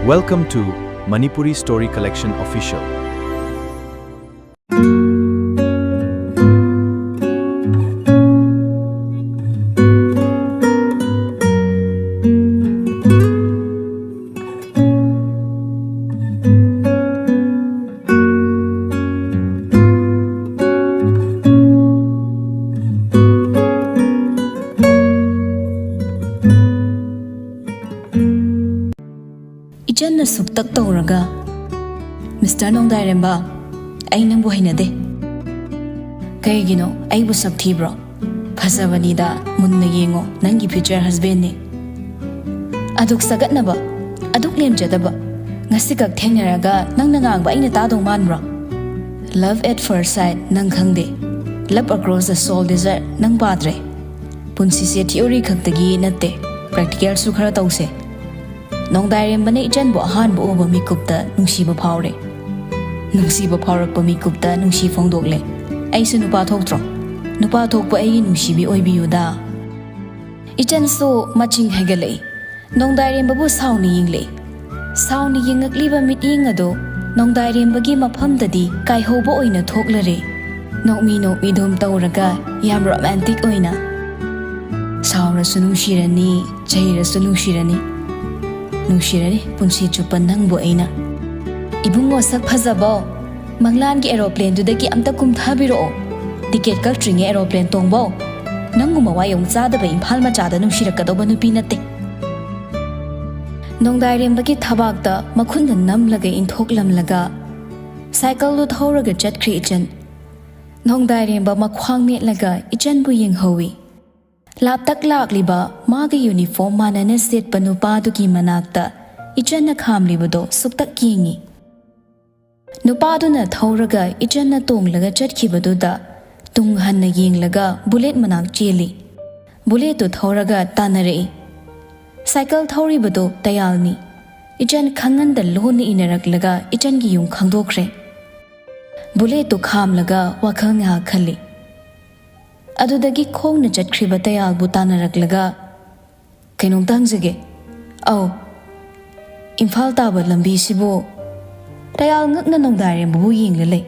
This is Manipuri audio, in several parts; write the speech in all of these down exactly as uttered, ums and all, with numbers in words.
Welcome to Manipuri Story Collection Official. ꯏꯆꯟꯅ ꯁꯨꯛꯇꯛ ꯇꯧꯔꯒ, "ꯃꯤꯁꯇꯔ ꯅꯣꯡꯗꯥꯏꯔꯦꯝꯕ, ꯑꯩ ꯅꯪꯕꯨ ꯍꯩꯅꯗꯦ꯫ ꯀꯩꯒꯤꯅꯣ? ꯑꯩꯕꯨ ꯁꯛ ꯊꯤꯕ꯭ꯔꯣ? ꯐꯖꯕꯅꯤꯗ, ꯃꯨꯟꯅ ꯌꯦꯡꯉꯣ, ꯅꯪꯒꯤ future husbandꯅꯤ꯫ ꯑꯗꯨꯛ ꯁꯥꯒꯠꯅꯕ, ꯑꯗꯨꯛ ꯂꯦꯝꯖꯗꯕ, ꯉꯁꯤꯈꯛ ꯊꯦꯡꯅꯔꯒ ꯅꯪꯅ ꯉꯥꯡꯕ ꯑꯩꯅ ꯇꯥꯗꯧ ꯃꯥꯟꯕ꯭ꯔꯣ? Love at first sight ꯅꯪ ꯈꯪꯗꯦ꯫ Love across the soul desert ꯅꯪ ꯄꯥꯗ꯭ꯔꯦ꯫ ꯄꯨꯟꯁꯤꯁꯦ theory ꯈꯛꯇꯒꯤ ꯅꯠꯇꯦ, practicalꯁꯨ ꯈꯔ ꯇꯧꯁꯦ꯫" ꯅꯣꯡꯗꯥꯏꯔꯦꯝꯕꯅ ꯏꯆꯟꯕꯨ ꯑꯍꯥꯟꯕ ꯎꯕ ꯃꯤꯀꯨꯞꯇ ꯅꯨꯡꯁꯤꯕ ꯐꯥꯎꯔꯦ꯫ ꯅꯨꯡꯁꯤꯕ ꯐꯥꯎꯔꯛꯄ ꯃꯤꯀꯨꯞꯇ ꯅꯨꯡꯁꯤ ꯐꯣꯡꯗꯣꯛꯂꯦ꯫ "ꯑꯩꯁꯨ ꯅꯨꯄꯥ ꯊꯣꯛꯇ꯭ꯔꯣ? ꯅꯨꯄꯥ ꯊꯣꯛꯄ ꯑꯩꯒꯤ ꯅꯨꯡꯁꯤꯕꯤ ꯑꯣꯏꯕꯤꯌꯨꯗ꯫" ꯏꯆꯟꯁꯨ ꯃꯆꯤꯡ ꯍꯥꯏꯒꯠꯂꯛꯏ꯫ ꯅꯣꯡꯗꯥꯏꯔꯦꯝꯕꯕꯨ ꯁꯥꯎꯅ ꯌꯦꯡꯂꯛꯏ꯫ ꯁꯥꯎꯅ ꯌꯦꯡꯉꯛꯂꯤꯕ ꯃꯤꯠꯌꯦꯡ ꯑꯗꯨ ꯅꯣꯡꯗꯥꯏꯔꯦꯝꯕꯒꯤ ꯃꯐꯝꯗꯗꯤ ꯀꯥꯏꯍꯧꯕ ꯑꯣꯏꯅ ꯊꯣꯛꯂꯔꯦ꯫ ꯅꯣꯛꯃꯤ ꯅꯣꯛꯃꯤꯗꯣꯝ ꯇꯧꯔꯒ ꯌꯥꯝ romantic ꯑꯣꯏꯅ, "ꯁꯥꯎꯔꯁꯨ ꯅꯨꯡꯁꯤꯔꯅꯤ, ꯆꯩꯔꯁꯨ ꯅꯨꯡꯁꯤꯔꯅꯤ, ꯅꯨꯡꯁꯤꯔꯅꯤ ꯄꯨꯟꯁꯤ ꯆꯨꯞꯄ ꯅꯪꯕꯨ ꯑꯩꯅ꯫" "ꯏꯕꯨꯡꯉꯣ ꯁꯛ ꯐꯖꯕꯧ, ꯃꯪꯂꯥꯟꯒꯤ aeroplanedꯨꯗꯒꯤ ꯑꯝꯇ ꯀꯨꯝꯊꯕꯤꯔꯛꯑꯣ꯫ Ticket ꯀꯛꯇ꯭ꯔꯤꯉꯩ aeroplane ꯇꯣꯡꯕꯧ꯫ ꯅꯪꯒꯨꯝꯕ ꯋꯥꯌꯣꯡ ꯆꯥꯗꯕ ꯏꯝꯐꯥꯜ ꯃꯆꯥꯗ ꯅꯨꯡꯁꯤꯔꯛꯀꯗꯧꯕ ꯅꯨꯄꯤ ꯅꯠꯇꯦ꯫" ꯅꯣꯡꯗꯥꯏꯔꯦꯝꯕꯒꯤ ꯊꯕꯥꯛꯇ ꯃꯈꯨꯠꯅ ꯅꯝꯂꯒ ꯏꯟꯊꯣꯛꯂꯝꯂꯒ cycleꯗꯨ ꯊꯧꯔꯒ ꯆꯠꯈ꯭ꯔꯦ ꯏꯆꯟ꯫ ꯅꯣꯡꯗꯥꯏꯔꯦꯝꯕ ꯃꯈ꯭ꯋꯥꯡ ꯃꯦꯠꯂꯒ ꯏꯆꯟꯕꯨ ꯌꯦꯡꯍꯧꯏ꯫ ꯂꯥꯞꯇꯛ ꯂꯥꯛꯂꯤꯕ ꯃꯥꯒ uniform ꯃꯥꯟꯅꯅ ꯁꯦꯠꯄ ꯅꯨꯄꯥꯗꯨꯒꯤ ꯃꯅꯥꯛꯇ ꯏꯆꯟꯅ ꯈꯥꯝꯂꯤꯕꯗꯣ ꯁꯨꯛꯇꯛ ꯌꯦꯡꯏ꯫ ꯅꯨꯄꯥꯗꯨꯅ ꯊꯧꯔꯒ ꯏꯆꯟꯅ ꯇꯣꯡꯂꯒ ꯆꯠꯈꯤꯕꯗꯨꯗ ꯇꯨꯡ ꯍꯟꯅ ꯌꯦꯡꯂꯒ bullet ꯃꯅꯥꯛ ꯆꯦꯜꯂꯤ꯫ Bulletꯇꯨ ꯊꯧꯔꯒ ꯇꯥꯟꯅꯔꯛꯏ꯫ Cycle ꯊꯧꯔꯤꯕꯗꯨ ꯇꯌꯥꯜꯅꯤ꯫ ꯏꯆꯟ ꯈꯪꯍꯟꯗ ꯂꯣꯟꯅ ꯏꯟꯅꯔꯛꯂꯒ ꯏꯆꯟꯒꯤ ꯌꯨꯝ ꯈꯪꯗꯣꯛꯈ꯭ꯔꯦ꯫ Bulletꯇꯨ ꯈꯥꯝꯂꯒ ꯋꯥꯈꯜ ꯉꯥꯏꯍꯥꯛ ꯈꯜꯂꯤ꯫ ꯑꯗꯨꯗꯒꯤ ꯈꯣꯡꯅ ꯆꯠꯈ꯭ꯔꯤꯕ ꯇꯌꯥꯜꯕꯨ ꯇꯥꯟꯅꯔꯛꯂꯒ, "ꯀꯩꯅꯣꯝꯇ ꯍꯪꯖꯒꯦ꯫" "ꯑꯧ꯫" ꯏꯝꯐꯥꯜ ꯇꯥꯕ ꯂꯝꯕꯤꯁꯤꯕꯨ꯫ ꯇꯌꯥꯜ ꯉꯛꯅ ꯅꯣꯡꯗꯥꯏꯔꯦꯝꯕꯕꯨ ꯌꯦꯡꯂ ꯂꯩ꯫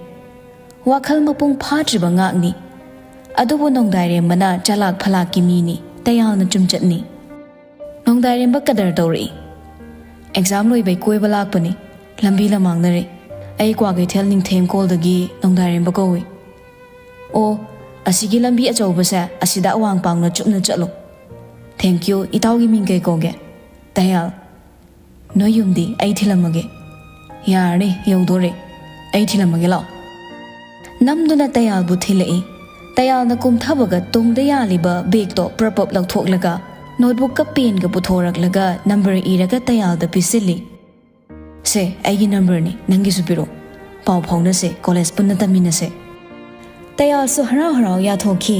ꯋꯥꯈꯜ ꯃꯄꯨꯡ ꯐꯥꯗ꯭ꯔꯤꯕ ꯉꯥꯛꯅꯤ꯫ ꯑꯗꯨꯕꯨ ꯅꯣꯡꯗꯥꯏꯔꯦꯝꯕꯅ ꯆꯂꯥꯛ ꯐꯂꯥꯛꯀꯤ ꯃꯤꯅꯤ, ꯇꯌꯥꯜꯅ ꯆꯨꯝꯆꯠꯅꯤ꯫ ꯅꯣꯡꯗꯥꯏꯔꯦꯝꯕ ꯀꯗꯔ ꯇꯧꯔꯛꯏ꯫ "ꯑꯦꯛꯖꯥꯝ ꯂꯣꯏꯕꯩ ꯀꯣꯏꯕ ꯂꯥꯛꯄꯅꯤ꯫ ꯂꯝꯕꯤ ꯂꯃꯥꯡꯅꯔꯦ꯫ ꯑꯩ ꯀ꯭ꯋꯥꯀꯩꯊꯦꯜ ꯅꯤꯡꯊꯦꯝ ꯀꯣꯜꯗꯒꯤ ꯅꯣꯡꯗꯥꯏꯔꯦꯝꯕ ꯀꯧꯏ꯫" "ꯑꯣ, ꯑꯁꯤꯒꯤ ꯂꯝꯕꯤ ꯑꯆꯧꯕꯁꯦ ꯑꯁꯤꯗ ꯑꯋꯥꯡ ꯄꯥꯡꯅ ꯆꯨꯞꯅ ꯆꯠꯂꯣ꯫" "ꯊꯦꯡꯀ꯭ꯌꯨ꯫ ꯏꯇꯥꯎꯒꯤ ꯃꯤꯡ ꯀꯩ ꯀꯧꯒꯦ?" "ꯇꯌꯥꯜ꯫" "ꯅꯣꯏ ꯌꯨꯝꯗꯤ ꯑꯩ ꯊꯤꯜꯂꯝꯃꯒꯦ꯫" "ꯌꯥꯔꯅꯤ, ꯌꯧꯗꯣꯔꯦ꯫ ꯑꯩ ꯊꯤꯜꯂꯝꯃꯒꯦ, ꯂꯥꯛꯑꯣ꯫" ꯅꯝꯗꯨꯅ ꯇꯌꯥꯜꯕꯨ ꯊꯤꯜꯂꯛꯏ꯫ ꯇꯌꯥꯜꯅ ꯀꯨꯝꯊꯕꯒ ꯇꯨꯡꯗ ꯌꯥꯜꯂꯤꯕ ꯕꯦꯒꯇꯣ ꯄ꯭ꯔꯞ ꯄ꯭ꯔꯞ ꯂꯧꯊꯣꯛꯂꯒ, ꯅꯣꯠꯕꯨꯛꯀ ꯄꯦꯟꯒ ꯄꯨꯊꯣꯔꯛꯂꯒ ꯅꯝꯕꯔ ꯏꯔꯒ ꯇꯌꯥꯜꯗ ꯄꯤꯁꯤꯜꯂꯤ꯫ "ꯁꯦ, ꯑꯩꯒꯤ ꯅꯝꯕꯔꯅꯤ, ꯅꯪꯒꯤꯁꯨ ꯄꯤꯔꯛꯑꯣ꯫ ꯄꯥꯎ ꯐꯥꯎꯅꯁꯦ, ꯀꯣꯂꯦꯖ ꯄꯨꯟꯅ ꯇꯝꯃꯤꯟꯅꯁꯦ꯫" ꯇꯌꯥꯜꯁꯨ ꯍꯔꯥꯎ ꯍꯔꯥꯎ ꯌꯥꯊꯣꯛꯈꯤ꯫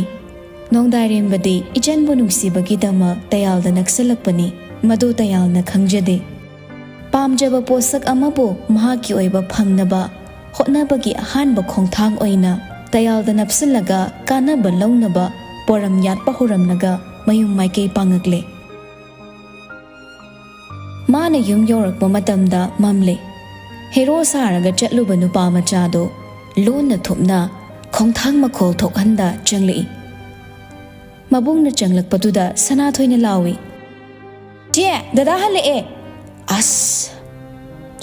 ꯅꯣꯡꯗꯥꯏꯔꯦꯝꯕꯗꯤ ꯏꯆꯟꯕꯨ ꯅꯨꯡꯁꯤꯕꯒꯤꯗꯃꯛ ꯇꯌꯥꯜꯗ ꯅꯛꯁꯤꯜꯂꯛꯄꯅꯤ, ꯃꯗꯨ ꯇꯌꯥꯜꯅ ꯈꯪꯖꯗꯦ꯫ ꯄꯥꯝꯖꯕ ꯄꯣꯠꯁꯛ ꯑꯃꯕꯨ ꯃꯍꯥꯛꯀꯤ ꯑꯣꯏꯕ ꯐꯪꯅꯕ ꯍꯣꯠꯅꯕꯒꯤ ꯑꯍꯥꯟꯕ ꯈꯣꯡꯊꯥꯡ ꯑꯣꯏꯅ ꯇꯌꯥꯜꯗ ꯅꯞꯁꯤꯜꯂꯒ ꯀꯥꯟꯅꯕ ꯂꯧꯅꯕ ꯄꯣꯔꯝ ꯌꯥꯠꯄ ꯍꯧꯔꯝꯂꯒ ꯃꯌꯨꯝ ꯃꯥꯏꯀꯩ ꯄꯥꯡꯉꯛꯂꯦ꯫ ꯃꯥꯅ ꯌꯨꯝ ꯌꯧꯔꯛꯄ ꯃꯇꯝꯗ ꯃꯝꯂꯦ꯫ ꯍꯦꯔꯣ ꯁꯥꯔꯒ ꯆꯠꯂꯨꯕ ꯅꯨꯄꯥ ꯃꯆꯥꯗꯣ ꯂꯣꯟꯅ ꯊꯨꯞꯅ ꯈꯣꯡꯊꯥꯡ ꯃꯈꯣꯜ ꯊꯣꯛꯍꯟꯗ ꯆꯪꯂꯛꯏ꯫ ꯃꯕꯨꯡꯅ ꯆꯪꯂꯛꯄꯗꯨꯗ ꯁꯅꯥꯊꯣꯏꯅ ꯂꯥꯎꯏ, "ꯆꯦ, ꯗꯗꯥ ꯍꯜꯂꯛꯑꯦ!" ꯑꯁ!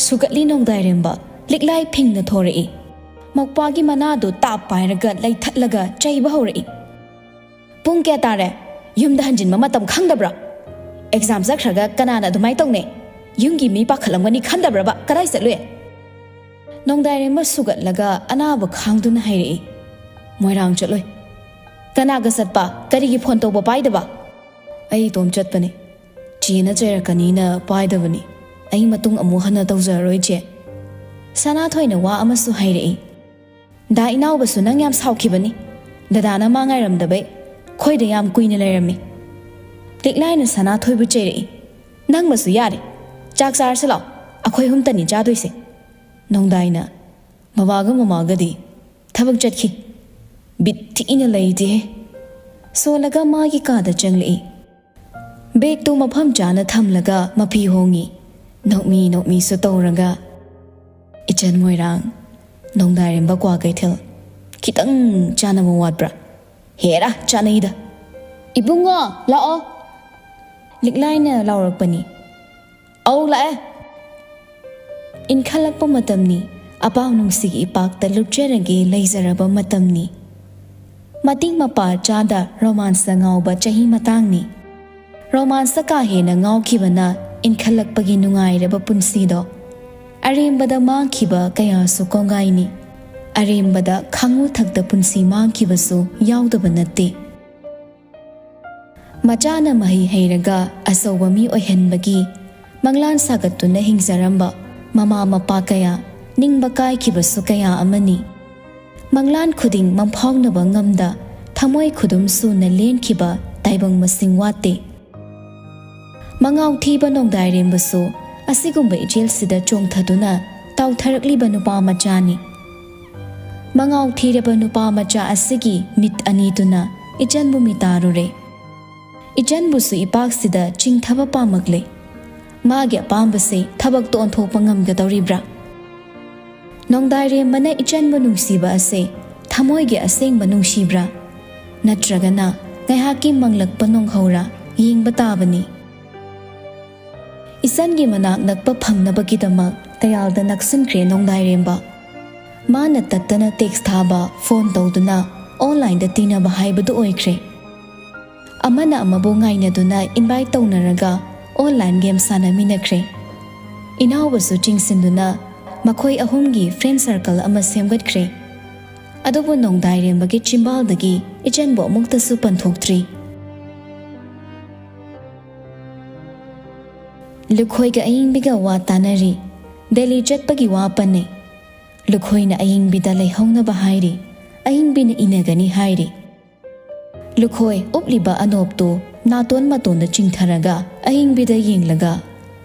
ꯁꯨꯒꯠꯂꯤ ꯅꯣꯡꯗꯥꯏꯔꯦꯝꯕ, ꯂꯤꯛꯂꯥꯏ ꯐꯤꯡꯅ ꯊꯣꯔꯛꯏ꯫ ꯃꯧꯄ꯭ꯋꯥꯒꯤ ꯃꯅꯥꯗꯨ ꯇꯥꯞ ꯄꯥꯏꯔꯒ ꯂꯩꯊꯠꯂꯒ ꯆꯩꯕ ꯍꯧꯔꯛꯏ꯫ "ꯄꯨꯡ ꯀꯌꯥ ꯇꯥꯔꯦ? ꯌꯨꯝꯗ ꯍꯟꯖꯤꯟꯕ ꯃꯇꯝ ꯈꯪꯗꯕ꯭ꯔꯥ? ꯑꯦꯛꯖꯥꯝ ꯆꯠꯈ꯭ꯔꯒ ꯀꯅꯥꯅ ꯑꯗꯨꯃꯥꯏꯅ ꯇꯧꯅꯩ? ꯌꯨꯝꯒꯤ ꯃꯤ ꯄꯥꯈꯠꯂꯝꯒꯅꯤ ꯈꯟꯗꯕ꯭ꯔꯕ? ꯀꯗꯥꯏ ꯆꯠꯂꯨꯏ?" ꯅꯣꯡꯗꯥꯏꯔꯦꯝꯕ ꯁꯨꯒꯠꯂꯒ ꯑꯅꯥꯕ ꯈꯥꯡꯗꯨꯅ ꯍꯥꯏꯔꯛꯏ, "ꯃꯣꯏꯔꯥꯡ ꯆꯠꯂꯨꯏ꯫" "ꯀꯅꯥꯒ ꯆꯠꯄ? ꯀꯔꯤꯒꯤ ꯐꯣꯟ ꯇꯧꯕ ꯄꯥꯏꯗꯕ?" "ꯑꯩ ꯏꯇꯣꯝ ꯆꯠꯄꯅꯤ꯫ ꯆꯦꯅ ꯆꯩꯔꯛꯀꯅꯤꯅ ꯄꯥꯏꯗꯕꯅꯤ꯫ ꯑꯩ ꯃꯇꯨꯡ ꯑꯃꯨꯛ ꯍꯟꯅ ꯇꯧꯖꯔꯔꯣꯏ, ꯆꯦ꯫" ꯁꯅꯥꯊꯣꯏꯅ ꯋꯥ ꯑꯃꯁꯨ ꯍꯥꯏꯔꯛꯏ꯫ ꯗꯥ ꯏꯅꯥꯎꯕꯁꯨ ꯅꯪ ꯌꯥꯝ ꯁꯥꯎꯈꯤꯕꯅꯤ꯫ ꯗꯗꯥꯅ ꯃꯥ ꯉꯥꯏꯔꯝꯗꯕꯩ ꯈꯣꯏꯗ ꯌꯥꯝ ꯀꯨꯏꯅ ꯂꯩꯔꯝꯃꯤ꯫ ꯂꯤꯛꯂꯥꯏꯅ ꯁꯅꯥꯊꯣꯏꯕꯨ ꯆꯩꯔꯛꯏ꯫ "ꯅꯪꯃꯁꯨ ꯌꯥꯔꯦ꯫ ꯆꯥꯛ ꯆꯥꯔꯁꯤ ꯂꯥꯛꯑꯣ꯫ ꯑꯩꯈꯣꯏ ꯑꯍꯨꯝꯇꯅꯤ ꯆꯥꯗꯣꯏꯁꯦ꯫" ꯅꯣꯡꯗꯥꯏꯅ, "ꯕꯕꯥꯒ ꯃꯃꯥꯒꯗꯤ ꯊꯕꯛ ꯆꯠꯈꯤ꯫" "ꯕꯤꯠ ꯊꯤꯅ ꯂꯩꯇꯦꯍꯦ꯫" ꯁꯣꯜꯂꯒ ꯃꯥꯒꯤ ꯀꯥꯗ ꯆꯪꯂꯛꯏ꯫ ꯕꯦꯒꯇꯨ ꯃꯐꯝ ꯆꯥꯅ ꯊꯝꯂꯒ ꯃꯐꯤ ꯍꯣꯡꯉꯤ꯫ ꯅꯣꯛꯃꯤ ꯅꯣꯛꯃꯤꯁꯨ ꯇꯧꯔꯒ, "ꯏꯆꯟ ꯃꯣꯏꯔꯥꯡ, ꯅꯣꯡꯗꯥꯏꯔꯦꯝꯕ ꯀ꯭ꯋꯥ ꯀꯩꯊꯦꯜ, ꯈꯤꯇꯪ ꯆꯥꯅꯕ ꯋꯥꯠꯄ꯭ꯔꯥ? ꯍꯦꯔꯥ, ꯆꯥꯅꯩꯗ꯫ ꯏꯕꯨꯡꯉꯣ, ꯂꯥꯛꯑꯣ!" ꯂꯤꯛꯂꯥꯏꯅ ꯂꯥꯎꯔꯛꯄꯅꯤ꯫ "ꯑꯧ, ꯂꯥꯛꯑꯦ!" ꯏꯟꯈꯠꯂꯛꯄ ꯃꯇꯝꯅꯤ꯫ ꯑꯄꯥꯝ ꯅꯨꯡꯁꯤꯒꯤ ꯏꯄꯥꯛꯇ ꯂꯨꯞꯆꯔꯒꯦ ꯂꯩꯖꯔꯕ ꯃꯇꯝꯅꯤ꯫ ꯃꯇꯤꯛ ꯃꯄꯥ ꯆꯥꯗ ꯔꯣꯃꯥꯟꯁꯇ ꯉꯥꯎꯕ ꯆꯍꯤ ꯃꯇꯥꯡꯅꯤ꯫ ꯔꯣꯃꯥꯟꯁꯇ ꯀꯥ ꯍꯦꯟꯅ ꯉꯥꯎꯈꯤꯕꯅ ꯏꯟꯈꯠꯂꯛꯄꯒꯤ ꯅꯨꯡꯉꯥꯏꯔꯕ ꯄꯨꯟꯁꯤꯗꯣ ꯑꯔꯦꯝꯕꯗ ꯃꯥꯡꯈꯤꯕ ꯀꯌꯥꯁꯨ ꯀꯣꯡꯒꯥꯏꯅꯤ꯫ ꯑꯔꯦꯝꯕꯗ ꯈꯥꯉꯨ ꯊꯛꯇ ꯄꯨꯟꯁꯤ ꯃꯥꯡꯈꯤꯕꯁꯨ ꯌꯥꯎꯗꯕ ꯅꯠꯇꯦ꯫ ꯃꯆꯥꯅ ꯃꯍꯩ ꯍꯩꯔꯒ ꯑꯆꯧꯕ ꯃꯤ ꯑꯣꯏꯍꯟꯕꯒꯤ ꯃꯪꯂꯥꯟ ꯁꯥꯒꯠꯇꯨꯅ ꯍꯤꯡꯖꯔꯝꯕ ꯃꯃꯥ ꯃꯄꯥ ꯀꯌꯥ, ꯅꯤꯡꯕ ꯀꯥꯏꯈꯤꯕꯁꯨ ꯀꯌꯥ ꯑꯃꯅꯤ꯫ ꯃꯪꯂꯥꯟ ꯈꯨꯗꯤꯡ ꯃꯪꯐꯥꯎꯅꯕ ꯉꯝꯗ ꯊꯃꯣꯏ ꯈꯨꯗꯨꯝ ꯁꯨꯅ ꯂꯦꯟꯈꯤꯕ ꯇꯥꯏꯕꯪ ꯃꯁꯤꯡ ꯋꯥꯠꯇꯦ꯫ ꯃꯉꯥꯎ ꯊꯤꯕ ꯅꯣꯡꯗꯥꯏꯔꯦꯝꯕꯁꯨ ꯑꯁꯤꯒꯨꯝꯕ ꯏꯆꯦꯜꯁꯤꯗ ꯆꯣꯡꯊꯗꯨꯅ ꯇꯥꯎꯊꯔꯛꯂꯤꯕ ꯅꯨꯄꯥ ꯃꯆꯥꯅꯤ꯫ ꯃꯉꯥꯎ ꯊꯤꯔꯕ ꯅꯨꯄꯥ ꯃꯆꯥ ꯑꯁꯤꯒꯤ ꯃꯤꯠ ꯑꯅꯤꯗꯨꯅ ꯏꯆꯟꯕꯨ ꯃꯤꯇꯥꯔꯨꯔꯦ꯫ ꯏꯆꯟꯕꯨꯁꯨ ꯏꯄꯥꯛꯁꯤꯗ ꯆꯤꯡꯊꯕ ꯄꯥꯝꯃꯛꯂꯦ꯫ ꯃꯥꯒꯤ ꯑꯄꯥꯝꯕꯁꯦ ꯊꯕꯛꯇ ꯑꯣꯟꯊꯣꯛꯄ ꯉꯝꯒꯗꯧꯔꯤꯕ꯭ꯔꯥ? ꯅꯣꯡꯗꯥꯏꯔꯦꯝꯕꯅ ꯏꯆꯟꯕꯨ ꯅꯨꯡꯁꯤꯕ ꯑꯁꯦ ꯊꯃꯣꯏꯒꯤ ꯑꯁꯦꯡꯕ ꯅꯨꯡꯁꯤꯕ꯭ꯔꯥ? ꯅꯠꯇ꯭ꯔꯒꯅ ꯉꯥꯏꯍꯥꯛꯀꯤ ꯃꯪꯂꯛꯄ ꯅꯣꯡꯍꯧꯔ? ꯌꯦꯡꯕ ꯇꯥꯕꯅꯤ꯫ ꯏꯆꯟꯒꯤ ꯃꯅꯥꯛ ꯅꯛꯄ ꯐꯪꯅꯕꯒꯤꯗꯃꯛ ꯀꯌꯥꯜꯗ ꯅꯛꯁꯤꯟꯈ꯭ꯔꯦ ꯅꯣꯡꯗꯥꯏꯔꯦꯝꯕ꯫ ꯃꯥꯅ ꯇꯠꯇꯅ ꯇꯦꯛꯁ ꯊꯥꯕ, ꯐꯣꯟ ꯇꯧꯗꯨꯅ ꯑꯣꯟꯂꯥꯏꯟꯗ ꯇꯤꯟꯅꯕ ꯍꯥꯏꯕꯗꯨ ꯑꯣꯏꯈ꯭ꯔꯦ꯫ ꯑꯃꯅ ꯑꯃꯕꯨ ꯉꯥꯏꯅꯗꯨꯅ ꯏꯟꯚꯥꯏꯠ ꯇꯧꯅꯔꯒ ꯑꯣꯟꯂꯥꯏꯟ ꯒꯦꯝ ꯁꯥꯟꯅꯃꯤꯟꯅꯈ꯭ꯔꯦ꯫ ꯏꯅꯥꯎꯕꯁꯨ ꯆꯤꯡꯁꯤꯟꯗꯨꯅ ꯃꯈꯣꯏ ꯑꯍꯨꯝꯒꯤ ꯐ꯭ꯔꯦꯟ ꯁꯔꯀꯜ ꯑꯃ ꯁꯦꯝꯒꯠꯈ꯭ꯔꯦ꯫ ꯑꯗꯨꯕꯨ ꯅꯣꯡꯗꯥꯏꯔꯦꯝꯕꯒꯤ ꯆꯤꯝꯕꯥꯜꯗꯒꯤ ꯏꯆꯟꯕꯨ ꯑꯃꯨꯛꯇꯁꯨ ꯄꯟꯊꯣꯛꯇ꯭ꯔꯤ꯫ ꯂꯨꯈꯣꯏꯒ ꯑꯌꯤꯡꯕꯤꯒ ꯋꯥ ꯇꯥꯅꯔꯤ꯫ ꯗꯦꯜꯂꯤ ꯆꯠꯄꯒꯤ ꯋꯥ ꯄꯟꯅꯩ꯫ ꯂꯨꯈꯣꯏꯅ ꯑꯌꯤꯡꯕꯤꯗ ꯂꯩꯍꯧꯅꯕ ꯍꯥꯏꯔꯤ꯫ ꯑꯌꯤꯡꯕꯤꯅ ꯏꯟꯅꯒꯅꯤ ꯍꯥꯏꯔꯤ꯫ ꯂꯨꯈꯣꯏ ꯎꯞꯂꯤꯕ ꯑꯅꯣꯞꯇꯨ ꯅꯥꯇꯣꯟ ꯃꯇꯣꯟꯗ ꯆꯤꯡꯊꯔꯒ ꯑꯌꯤꯡꯕꯤꯗ ꯌꯦꯡꯂꯒ,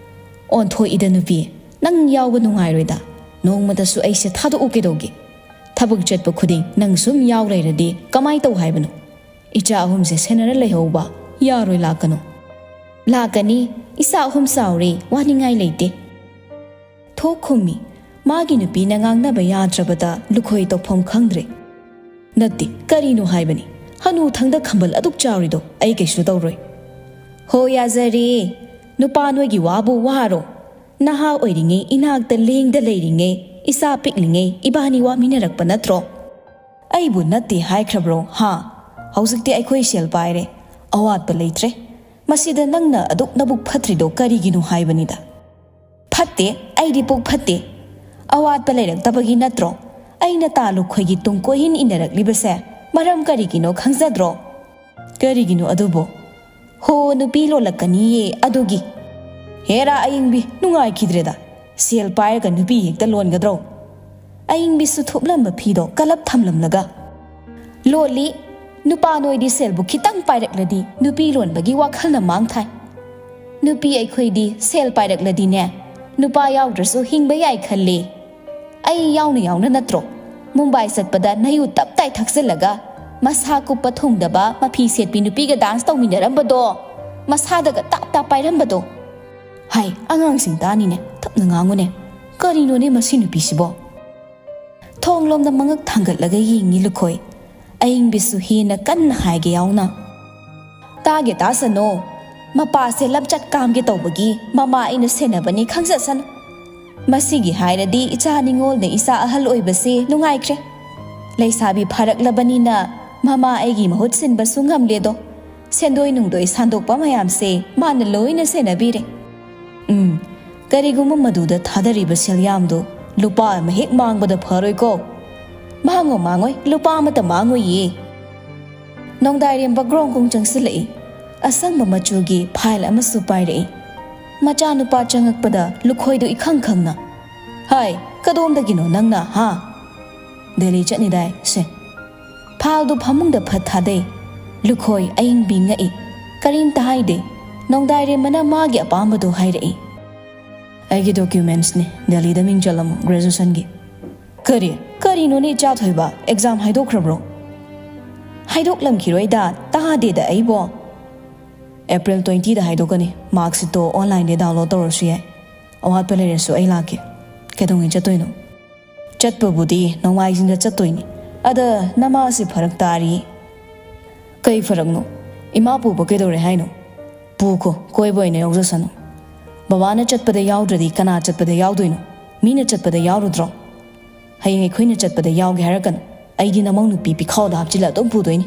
"ꯑꯣꯟꯊꯣꯛꯏꯗ ꯅꯨꯄꯤ, ꯅꯪ ꯌꯥꯎꯕ ꯅꯨꯡꯉꯥꯏꯔꯣꯏꯗ꯫ ꯅꯣꯡꯃꯇꯁꯨ ꯑꯩꯁꯦ ꯊꯥꯗꯣꯛꯎ ꯀꯩꯗꯧꯒꯦ? ꯊꯕꯛ ꯆꯠꯄ ꯈꯨꯗꯤꯡ ꯅꯪ ꯁꯨꯝ ꯌꯥꯎ ꯂꯩꯔꯗꯤ ꯀꯃꯥꯏ ꯇꯧ ꯍꯥꯏꯕꯅꯣ? ꯏꯆꯥ ꯑꯍꯨꯝꯁꯦ ꯁꯦꯟꯅꯔ ꯂꯩꯍꯧꯕ ꯌꯥꯔꯣꯏ ꯂꯥꯛꯀꯅꯨ꯫" "ꯂꯥꯛꯀꯅꯤ, ꯏꯆꯥ ꯑꯍꯨꯝ ꯆꯥꯎꯔꯦ, ꯋꯥꯅꯤꯡꯉꯥꯏ ꯂꯩꯇꯦ"꯫ ꯊꯣꯛ ꯈꯨꯝꯃꯤ꯫ ꯃꯥꯒꯤ ꯅꯨꯄꯤꯅ ꯉꯥꯡꯅꯕ ꯌꯥꯗ꯭ꯔꯕꯗ ꯂꯨꯈꯣꯏ ꯇꯧꯐꯝ ꯈꯪꯗ꯭ꯔꯦ꯫ "ꯅꯠꯇꯦ, ꯀꯔꯤꯅꯣ ꯍꯥꯏꯕꯅꯤ? ꯍꯅꯨ ꯊꯪꯗ ꯈꯝꯕꯜ ꯑꯗꯨꯛ ꯆꯥꯎꯔꯤꯗꯣ ꯑꯩ ꯀꯩꯁꯨ ꯇꯧꯔꯣꯏ"꯫ "ꯍꯣ, ꯌꯥꯖꯔꯦ꯫ ꯅꯨꯄꯥ ꯅꯣꯏꯒꯤ ꯋꯥꯕꯨ ꯋꯥꯔꯣ? ꯅꯍꯥ ꯑꯣꯏꯔꯤꯉꯩ ꯏꯅꯥꯛꯇ ꯂꯦꯡꯗ ꯂꯩꯔꯤꯉꯩ, ꯏꯆꯥ ꯄꯤꯛꯂꯤꯉꯩ ꯏꯕꯥꯅꯤ ꯋꯥꯃꯤꯟꯅꯔꯛꯄ ꯅꯠꯇ꯭ꯔꯣ? ꯑꯩꯕꯨ ꯅꯠꯇꯦ ꯍꯥꯏꯈ꯭ꯔꯕ꯭ꯔꯣ, ꯍꯥ? ꯍꯧꯖꯤꯛꯇꯤ ꯑꯩꯈꯣꯏ ꯁꯦꯜ ꯄꯥꯏꯔꯦ, ꯑꯋꯥꯠꯄ ꯂꯩꯇ꯭ꯔꯦ꯫ ꯃꯁꯤꯗ ꯅꯪꯅ ꯑꯗꯨꯛ ꯅꯕꯨꯛ ꯐꯠꯇ꯭ꯔꯤꯗꯣ ꯀꯔꯤꯒꯤꯅꯣ ꯍꯥꯏꯕꯅꯤꯗ"꯫ "ꯐꯠꯇꯦ, ꯑꯩꯗꯤ ꯄꯨꯛ ꯐꯠꯇꯦ꯫ ꯑꯋꯥꯠꯄ ꯂꯩꯔꯛꯇꯕꯒꯤ ꯅꯠꯇ꯭ꯔꯣ ꯑꯩꯅ ꯇꯥ ꯂꯨꯈꯣꯏꯒꯤ ꯇꯨꯡ ꯀꯣꯏꯍꯤꯟ ꯏꯟꯅꯔꯛꯂꯤꯕꯁꯦ? ꯃꯔꯝ ꯀꯔꯤꯒꯤꯅꯣ ꯈꯪꯖꯗ꯭ꯔꯣ?" "ꯀꯔꯤꯒꯤꯅꯣ ꯑꯗꯨꯕꯣ?" "ꯍꯣ, ꯅꯨꯄꯤ ꯂꯣꯜꯂꯛꯀꯅꯤꯌꯦ ꯑꯗꯨꯒꯤ"꯫ "ꯍꯦꯔꯥ ꯑꯌꯤꯡꯕꯤ, ꯅꯨꯡꯉꯥꯏꯈꯤꯗ꯭ꯔꯦꯗ꯫ ꯁꯦꯜ ꯄꯥꯏꯔꯒ ꯅꯨꯄꯤ ꯍꯦꯛꯇ ꯂꯣꯟꯒꯗ꯭ꯔꯣ?" ꯑꯌꯤꯡꯕꯤꯁꯨ ꯊꯨꯞꯂꯝꯕ ꯐꯤꯗꯣ ꯀꯂꯞ ꯊꯝꯂꯝꯂꯒ, "ꯂꯣꯜꯂꯤ꯫ ꯅꯨꯄꯥ ꯅꯣꯏꯗꯤ ꯁꯦꯜꯕꯨ ꯈꯤꯇꯪ ꯄꯥꯏꯔꯛꯂꯗꯤ ꯅꯨꯄꯤ ꯂꯣꯟꯕꯒꯤ ꯋꯥꯈꯜꯅ ꯃꯥꯡ ꯊꯥꯏ꯫ ꯅꯨꯄꯤ ꯑꯩꯈꯣꯏꯗꯤ ꯁꯦꯜ ꯄꯥꯏꯔꯛꯂꯗꯤꯅꯦ, ꯅꯨꯄꯥ ꯌꯥꯎꯗ꯭ꯔꯁꯨ ꯍꯤꯡꯕ ꯌꯥꯏ ꯈꯜꯂꯤ꯫ ꯑꯩ ꯌꯥꯎꯅ ꯌꯥꯎꯅ ꯅꯠꯇ꯭ꯔꯣ ꯃꯨꯝꯕꯥꯏ ꯆꯠꯄꯗ ꯅꯌꯨ ꯇꯞ ꯇꯥꯏ ꯊꯛꯆꯤꯜꯂꯒ ꯃꯁꯥ ꯀꯨꯞꯄ ꯊꯨꯡꯗꯕ ꯃꯐꯤ ꯁꯦꯠꯄꯤ ꯅꯨꯄꯤꯒ ꯗꯥꯟꯁ ꯇꯧꯃꯤꯟꯅꯔꯝꯕꯗꯣ, ꯃꯁꯥꯗꯒ ꯇꯥꯞ ꯇꯥꯞ ꯄꯥꯏꯔꯝꯕꯗꯣ?" "ꯍꯥꯏ, ꯑꯉꯥꯡꯁꯤꯡ ꯇꯥꯅꯤꯅꯦ, ꯇꯞꯅ ꯉꯥꯡꯉꯨꯅꯦ꯫ ꯀꯔꯤꯅꯣꯅꯦ ꯃꯁꯤ ꯅꯨꯄꯤꯁꯤꯕꯣ?" ꯊꯣꯡꯂꯣꯝꯗ ꯃꯉꯛ ꯊꯥꯡꯒꯠꯂꯒ ꯌꯦꯡꯉꯤ ꯂꯨꯈꯣꯏ꯫ ꯑꯌꯤꯡꯕꯤꯁꯨ ꯍꯦꯟꯅ ꯀꯟꯅ ꯍꯥꯏꯒꯦ ꯌꯥꯎꯅ, "ꯇꯥꯒꯦ ꯇꯥꯁꯅꯣ꯫ ꯃꯄꯥꯁꯦ ꯂꯝꯆꯠ ꯀꯥꯝꯒꯦ ꯇꯧꯕꯒꯤ ꯃꯃꯥ ꯑꯩꯅ ꯁꯦꯟꯅꯕꯅꯤ ꯈꯪꯖꯁꯅꯨ꯫ ꯃꯁꯤꯒꯤ ꯍꯥꯏꯔꯗꯤ ꯏꯆꯥ ꯅꯤꯉꯣꯜꯅ ꯏꯆꯥ ꯑꯍꯜ ꯑꯣꯏꯕꯁꯦ ꯅꯨꯡꯉꯥꯏꯈ꯭ꯔꯦ꯫ ꯂꯩꯁꯥꯕꯤ ꯐꯥꯔꯛꯂꯕꯅꯤꯅ ꯃꯃꯥ ꯑꯩꯒꯤ ꯃꯍꯨꯠ ꯁꯤꯟꯕꯁꯨ ꯉꯝꯂꯦꯗꯣ꯫ ꯁꯦꯟꯗꯣꯏ ꯅꯨꯡꯗꯣꯏ ꯁꯥꯟꯗꯣꯛꯄ ꯃꯌꯥꯝꯁꯦ ꯃꯥꯅ ꯂꯣꯏꯅ ꯁꯦꯟꯅꯕꯤꯔꯦ꯫ ꯎꯝ, ꯀꯔꯤꯒꯨꯝꯕ ꯃꯗꯨꯗ ꯊꯥꯗꯔꯤꯕ ꯁꯦꯜꯌꯥꯝꯗꯨ ꯂꯨꯄꯥ ꯑꯃ ꯍꯦꯛ ꯃꯥꯡꯕꯗ ꯐꯔꯣꯏꯀꯣ?" "ꯃꯥꯡꯉꯣ, ꯃꯥꯡꯉꯣꯏ, ꯂꯨꯄꯥ ꯑꯃꯠꯇ ꯃꯥꯡꯉꯣꯏꯌꯦ"꯫ ꯅꯣꯡꯗꯥꯏꯔꯦꯝꯕ ꯒ꯭ꯔꯣꯡ ꯒ꯭ꯔꯣꯡ ꯆꯪꯁꯤꯜꯂꯛꯏ꯫ ꯑꯁꯪꯕ ꯃꯆꯨꯒꯤ ꯐꯥꯏꯜ ꯑꯃꯁꯨ ꯄꯥꯏꯔꯛꯏ꯫ ꯃꯆꯥꯅꯨꯄꯥ ꯆꯪꯉꯛꯄꯗ ꯂꯨꯈꯣꯏꯗꯨ ꯏꯈꯪ ꯈꯪꯅ, "ꯍꯥꯏ, ꯀꯗꯣꯝꯗꯒꯤꯅꯣ ꯅꯪꯅ, ꯍꯥ?" "ꯗꯦꯜꯂꯤ ꯆꯠꯅꯤꯗꯥꯏ, ꯁꯦ"꯫ ꯐꯥꯏꯜꯗꯨ ꯐꯃꯨꯡꯗ ꯐꯠ ꯊꯥꯗꯩ꯫ ꯂꯨꯈꯣꯏ ꯑꯌꯤꯡꯕꯤ ꯉꯛꯏ꯫ ꯀꯔꯤꯝꯇ ꯍꯥꯏꯗꯦ꯫ ꯅꯣꯡꯗꯥꯏꯔꯦꯝꯕꯅ ꯃꯥꯒꯤ ꯑꯄꯥꯝꯕꯗꯨ ꯍꯥꯏꯔꯛꯏ꯫ "ꯑꯩꯒꯤ ꯗꯣꯀ꯭ꯌꯨꯃꯦꯟꯠꯁꯅꯤ, ꯗꯦꯜꯂꯤꯗ ꯃꯤꯡ ꯆꯜꯂꯝꯃꯣ, ꯒ꯭ꯔꯦꯖꯨꯑꯦꯁꯟꯒꯤ"꯫ "ꯀꯔꯤ? ꯀꯔꯤꯅꯣꯅꯦ ꯏꯆꯥ ꯊꯣꯏꯕ? ꯑꯦꯛꯖꯥꯝ ꯍꯥꯏꯗꯣꯛꯈ꯭ꯔꯕ꯭ꯔꯣ?" "ꯍꯥꯏꯗꯣꯛꯂꯝꯈꯤꯔꯣꯏꯗ, ꯇꯥꯗꯦꯗ ꯑꯩꯕꯣ"꯫ ꯑꯦꯄ꯭ꯔꯤꯜ ꯇ꯭ꯋꯦꯟꯇꯤꯗ ꯍꯥꯏꯗꯣꯛꯀꯅꯤ꯫ ꯃꯥꯔꯛꯁꯤꯠꯇꯣ ꯑꯣꯟꯂꯥꯏꯟꯗ ꯗꯥꯎꯟꯂꯣꯗ ꯇꯧꯔꯁꯨ ꯌꯥꯏ꯫ ꯑꯋꯥꯠꯄ ꯂꯩꯔꯁꯨ ꯑꯩ ꯂꯥꯛꯀꯦ꯫ ꯀꯩꯗꯧꯉꯩ ꯆꯠꯇꯣꯏꯅꯣ? ꯆꯠꯄꯕꯨꯗꯤ ꯅꯣꯡꯃꯥꯏꯖꯤꯡꯗ ꯆꯠꯇꯣꯏꯅꯤ꯫ ꯑꯗ ꯅꯃꯥꯁꯦ ꯐꯔꯛ ꯇꯥꯔꯤ꯫ ꯀꯩ ꯐꯔꯛꯅꯣ? ꯏꯃꯥ ꯄꯨꯕ ꯀꯩꯗꯧꯔꯦ ꯍꯥꯏꯅꯣ? ꯄꯨꯈꯣ, ꯀꯣꯏꯕ ꯑꯣꯏꯅ ꯌꯥꯎꯖꯁꯅꯨ꯫ ꯕꯕꯥꯅ ꯆꯠꯄꯗ ꯌꯥꯎꯗ꯭ꯔꯗꯤ ꯀꯅꯥ ꯆꯠꯄꯗ ꯌꯥꯎꯗꯣꯏꯅꯣ? ꯃꯤꯅ ꯆꯠꯄꯗ ꯌꯥꯎꯔꯨꯗ꯭ꯔꯣ? ꯍꯌꯦꯡ ꯑꯩꯈꯣꯏꯅ ꯆꯠꯄꯗ ꯌꯥꯎꯒꯦ ꯍꯥꯏꯔꯛꯀꯅꯨ꯫ ꯑꯩꯗꯤ ꯅꯃꯧ ꯅꯨꯄꯤ ꯄꯤꯈꯥꯎꯗ ꯍꯥꯞꯆꯤꯜꯂ ꯑꯗꯨꯝ ꯄꯨꯗꯣꯏꯅꯤ꯫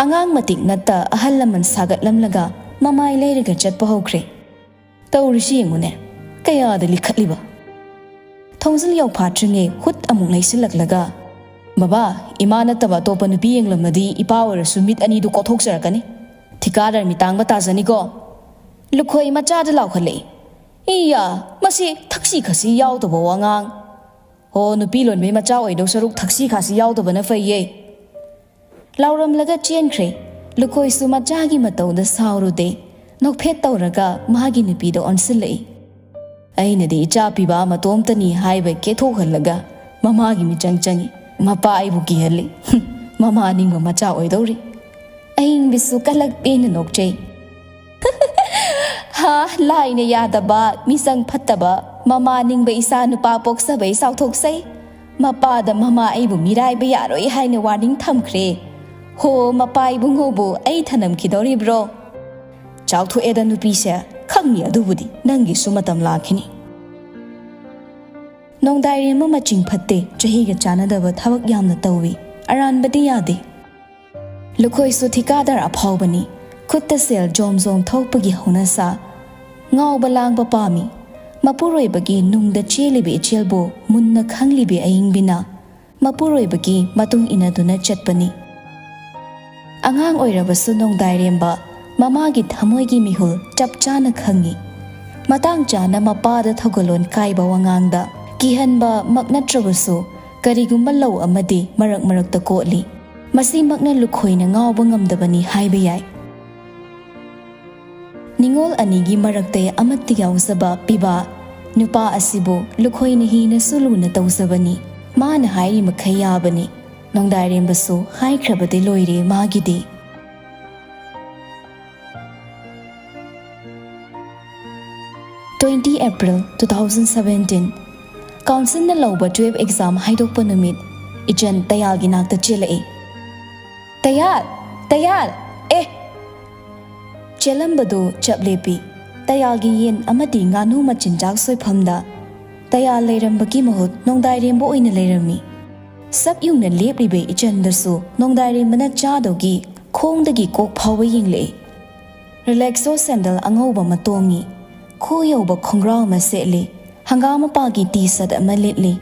ꯑꯉꯥꯡ ꯃꯇꯤꯛ ꯅꯠꯇ ꯑꯍꯜ ꯂꯃꯟ ꯁꯥꯒꯠꯂꯝꯂꯒ ꯃꯃꯥꯏ ꯂꯩꯔꯒ ꯆꯠꯄ ꯍꯧꯈ꯭ꯔꯦ꯫ ꯇꯧꯔꯤꯁꯤ ꯌꯦꯡꯉꯨꯅꯦ, ꯀꯌꯥꯗ ꯂꯤꯈꯠꯂꯤꯕ꯫ ꯊꯣꯡꯖꯤꯜ ꯌꯧꯐꯥꯠꯇ꯭ꯔꯤꯉꯩ ꯍꯨꯠ ꯑꯃꯨꯛ ꯂꯩꯁꯤꯜꯂꯛꯂꯒ, "ꯕꯕꯥ, ꯏꯃꯥ ꯅꯠꯇꯕ ꯑꯇꯣꯞꯄ ꯅꯨꯄꯤ ꯌꯦꯡꯂꯝꯃꯗꯤ ꯏꯄꯥ ꯑꯣꯏꯔꯁꯨ ꯃꯤꯠ ꯑꯅꯤꯗꯨ ꯀꯣꯊꯣꯛꯆꯔꯛꯀꯅꯤ꯫ ꯊꯤꯀꯥꯗꯔ ꯃꯤꯇꯥꯡꯕ ꯇꯥꯖꯅꯤꯀꯣ"꯫ ꯂꯨꯈꯣꯏ ꯃꯆꯥꯗ ꯂꯥꯎꯈꯠꯂꯛꯏ꯫ "ꯏꯌꯥ, ꯃꯁꯤ ꯊꯛꯁꯤ ꯈꯥꯁꯤ ꯌꯥꯎꯗꯕ ꯋꯥꯉꯥꯡ꯫ ꯍꯣ, ꯅꯨꯄꯤ ꯂꯣꯟꯕꯩ ꯃꯆꯥ ꯑꯣꯏꯗꯧ ꯁꯔꯨꯛ ꯊꯛꯁꯤ ꯈꯥꯁꯤ ꯌꯥꯎꯗꯕꯅ ꯐꯩꯌꯦ"꯫ ꯂꯥꯎꯔꯝꯂꯒ ꯆꯦꯟꯈ꯭ꯔꯦ꯫ ꯂꯨꯈꯣꯏꯁꯨ ꯃꯆꯥꯒꯤ ꯃꯇꯧꯗ ꯁꯥꯎꯔꯨꯗꯦ꯫ ꯅꯣꯛꯐꯦꯠ ꯇꯧꯔꯒ ꯃꯥꯒꯤ ꯅꯨꯄꯤꯗ ꯑꯣꯟꯁꯤꯜꯂꯛꯏ꯫ ꯑꯩꯅꯗꯤ ꯏꯆꯥ ꯄꯤꯕ ꯃꯇꯣꯝꯇꯅꯤ ꯍꯥꯏꯕ ꯀꯦꯊꯣꯛꯍꯜꯂꯒ ꯃꯃꯥꯒꯤ ꯃꯤꯆꯪ ꯆꯪꯏ꯫ ꯃꯄꯥ ꯑꯩꯕꯨ ꯀꯤꯍꯜꯂꯤ꯫ ꯃꯃꯥ ꯅꯤꯡꯕ ꯃꯆꯥ ꯑꯣꯏꯗꯧꯔꯤ꯫ ꯑꯍꯤꯡꯕꯤꯁꯨ ꯀꯂꯛ ꯄꯦꯟꯅ ꯅꯣꯛꯆꯩ꯫ "ꯍꯥ, ꯂꯥꯏꯅ ꯌꯥꯗꯕ, ꯃꯤꯆꯪ ꯐꯠꯇꯕ, ꯃꯃꯥ ꯅꯤꯡꯕ ꯏꯆꯥ ꯅꯨꯄꯥ ꯄꯣꯛꯆꯕꯩ ꯆꯥꯎꯊꯣꯛꯆꯩ꯫ ꯃꯄꯥꯗ ꯃꯃꯥ ꯑꯩꯕꯨ ꯃꯤꯔꯥꯏꯕ ꯌꯥꯔꯣꯏ ꯍꯥꯏꯅ ꯋꯥꯔꯅꯤꯡ ꯊꯝꯈ꯭ꯔꯦ꯫ ꯍꯣ, ꯃꯄꯥ ꯏꯕꯨꯡꯉꯣꯕꯨ ꯑꯩ ꯊꯅꯝꯈꯤꯗꯧꯔꯤꯕ꯭ꯔꯣ?" "ꯆꯥꯎꯊꯣꯛꯑꯦꯗ ꯅꯨꯄꯤꯁꯦ, ꯈꯪꯉꯤ ꯑꯗꯨꯕꯨꯗꯤ, ꯅꯪꯒꯤꯁꯨ ꯃꯇꯝ ꯂꯥꯛꯈꯤꯅꯤ"꯫ ꯅꯣꯡꯗꯥꯏꯔꯦꯝꯕ ꯃꯆꯤꯡ ꯐꯠꯇꯦ, ꯆꯍꯤꯒ ꯆꯥꯟꯅꯗꯕ ꯊꯕꯛ ꯌꯥꯝꯅ ꯇꯧꯏ, ꯑꯔꯥꯟꯕꯗꯤ ꯌꯥꯗꯦ꯫ ꯂꯨꯈꯣꯏꯁꯨ ꯊꯤꯀꯥꯗꯥꯔ ꯑꯐꯥꯎꯕꯅꯤ, ꯈꯨꯠꯇ ꯁꯦꯜ ꯖꯣꯝ ꯖꯣꯝ ꯊꯣꯛꯄꯒꯤ ꯍꯧꯅꯁꯥ꯫ ꯉꯥꯎꯕ ꯂꯥꯡꯕ ꯄꯥꯝꯃꯤ꯫ ꯃꯄꯨꯔꯣꯏꯕꯒꯤ ꯅꯨꯡꯗ ꯆꯦꯜꯂꯤꯕ ꯏꯆꯦꯜꯕꯨ ꯃꯨꯟꯅ ꯈꯪꯂꯤꯕꯤ ꯑꯏꯪꯕꯤꯅ ꯃꯄꯨꯔꯣꯏꯕꯒꯤ ꯃꯇꯨꯡ ꯏꯟꯅꯗꯨꯅ ꯆꯠꯄꯅꯤ꯫ ꯑꯉꯥꯡ ꯑꯣꯏꯔꯕꯁꯨ ꯅꯣꯡꯗꯥꯏꯔꯦꯝꯕ ꯃꯃꯥꯒꯤ ꯊꯃꯣꯏꯒꯤ ꯃꯤꯍꯨꯜ ꯆꯞ ꯆꯥꯅ ꯈꯪꯏ꯫ ꯃꯇꯥꯡ ꯆꯥꯅ ꯃꯄꯥꯗ ꯊꯧꯒꯜꯂꯣꯟ ꯀꯥꯏꯕ ꯋꯥꯉꯥꯡꯗ ꯀꯤꯍꯟꯕꯃꯛ ꯅꯠꯇ꯭ꯔꯕꯁꯨ, ꯀꯔꯤꯒꯨꯝꯕ ꯂꯧ ꯑꯃꯗꯤ ꯃꯔꯛ ꯃꯔꯛꯇ ꯀꯣꯠꯂꯤ꯫ ꯃꯁꯤꯃꯛꯅ ꯂꯨꯈꯣꯏꯅ ꯉꯥꯎꯕ ꯉꯝꯗꯕꯅꯤ ꯍꯥꯏꯕ ꯌꯥꯏ꯫ ꯅꯤꯉꯣꯜ ꯑꯅꯤꯒꯤ ꯃꯔꯛꯇ ꯑꯃꯠꯇ ꯌꯥꯎꯖꯕ ꯄꯤꯕꯥ ꯅꯨꯄꯥ ꯑꯁꯤꯕꯨ ꯂꯨꯈꯣꯏꯅ ꯍꯦꯟꯅꯁꯨ ꯂꯨꯅ ꯇꯧꯖꯕꯅꯤ꯫ ꯃꯥꯅ ꯍꯥꯏꯔꯤ ꯃꯈꯩ ꯌꯥꯕꯅꯤ꯫ ꯅꯣꯡꯗꯥꯏꯔꯦꯝꯕꯁꯨ ꯍꯥꯏꯈ꯭ꯔꯕꯗꯤ ꯂꯣꯏꯔꯦ ꯃꯥꯒꯤꯗꯤ꯫ Twenty April two thousand seventeen, ꯀꯥꯎꯟꯁꯤꯜꯅ ꯂꯧꯕ ꯇꯨꯌꯦꯜꯐ ꯑꯦꯛꯖꯥꯝ ꯍꯥꯏꯗꯣꯛꯄ ꯅꯨꯃꯤꯠ꯫ ꯏꯆꯟ ꯇꯌꯥꯜꯒꯤ ꯅꯥꯛꯇ ꯆꯦꯜꯂꯛꯏ꯫ "ꯇꯌꯥꯜ! ꯇꯌꯥꯜ! ꯑꯦ!" ꯆꯦꯜꯂꯝꯕꯗꯨ ꯆꯞ ꯂꯦꯞꯄꯤ꯫ ꯇꯌꯥꯜꯒꯤ ꯌꯦꯟ ꯑꯃꯗꯤ ꯉꯥꯅꯨ ꯃꯆꯤꯟꯖꯥꯛ ꯁꯣꯏꯐꯝꯗ ꯇꯌꯥꯜ ꯂꯩꯔꯝꯕꯒꯤ ꯃꯍꯨꯠ ꯅꯣꯡꯗꯥꯏꯔꯦꯝꯕ ꯑꯣꯏꯅ ꯂꯩꯔꯝꯃꯤ꯫ ꯁꯛ ꯌꯨꯡꯅ ꯂꯦꯞꯂꯤꯕ ꯏꯆꯟꯗꯁꯨ ꯅꯣꯡꯗꯥꯏꯔꯦꯝꯕꯅ ꯆꯥꯗꯧꯒꯤ ꯈꯣꯡꯗꯒꯤ ꯀꯣꯛ ꯐꯥꯎꯕ ꯌꯦꯡꯂꯛꯏ꯫ ꯔꯤꯂꯦꯛꯁꯣ ꯁꯦꯟꯗꯜ ꯑꯉꯧꯕ ꯑꯃ ꯇꯣꯡꯉꯤ꯫ ꯈꯨ ꯌꯧꯕ ꯈꯣꯡꯒ꯭ꯔꯥꯎ ꯑꯃ ꯁꯦꯠꯂꯤ꯫ ꯍꯪꯒꯥꯝ ꯃꯄꯥꯒꯤ ꯇꯤ ꯁꯔꯠ ꯑꯃ ꯂꯤꯠꯂꯤ꯫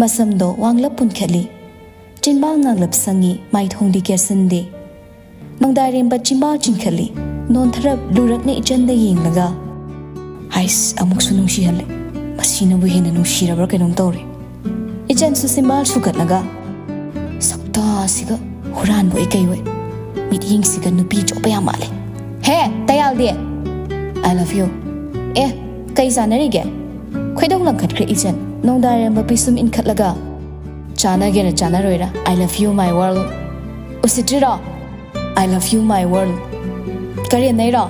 ꯃꯁꯝꯗꯣ ꯋꯥꯡꯂꯞ ꯄꯨꯟꯈꯠꯂꯤ꯫ ꯆꯤꯟꯕꯥꯜ ꯉꯥꯡꯂꯞ ꯁꯪꯉꯤ, ꯃꯥꯏꯊꯣꯡꯗꯤ ꯀꯦꯁꯤꯟꯗꯦ꯫ ꯅꯣꯡꯗꯥꯏꯔꯦꯝꯕ ꯆꯤꯟꯕꯥꯜ ꯆꯤꯡꯈꯠꯂꯤ꯫ ꯅꯣꯟꯊꯔꯞ ꯂꯨꯔꯛꯅ ꯏꯆꯟꯗ ꯌꯦꯡꯂꯒ, "ꯍꯥꯏꯁ, ꯑꯃꯨꯛꯁꯨ ꯅꯨꯡꯁꯤꯍꯜꯂꯦ꯫ ꯃꯁꯤꯅꯕꯨ ꯍꯦꯟꯅ ꯅꯨꯡꯁꯤꯔꯕ꯭ꯔꯥ ꯀꯩꯅꯣꯝ ꯇꯧꯔꯦ꯫" ꯏꯆꯟꯁꯨ ꯆꯤꯟꯕꯥꯜ ꯁꯨꯒꯠꯂꯒ, "ꯁꯛꯇꯥꯁꯤꯒ ꯍꯨꯔꯥꯟꯕ ꯑꯣꯏ ꯀꯩ ꯑꯣꯏ꯫ ꯃꯤꯠꯌꯦꯡꯁꯤꯒ ꯅꯨꯄꯤ ꯆꯣꯞꯄ ꯌꯥꯝ ꯃꯥꯜꯂꯦ꯫ ꯍꯦ, ꯇꯌꯥꯜꯗꯤ!" "I love you." "ꯑꯦ, ꯀꯩ ꯆꯥꯟꯅꯔꯤꯒꯦ?" ꯈꯣꯏꯗꯧ ꯂꯪꯈꯠꯈ꯭ꯔꯦ ꯏꯆꯟ, ꯅꯣꯡꯗꯥꯏꯔꯦꯝꯕ ꯄꯤꯁꯨꯝ ꯏꯟꯈꯠꯂꯒ꯫ "ꯆꯥꯟꯅꯒꯦꯔꯥ ꯆꯥꯟꯅꯔꯣꯏꯔꯥ, I love you, my world꯫ ꯎꯁꯤꯠꯇ꯭ꯔꯤꯔꯣ? I love you, my world꯫ ꯀꯔꯦꯝꯅꯩꯔꯣ?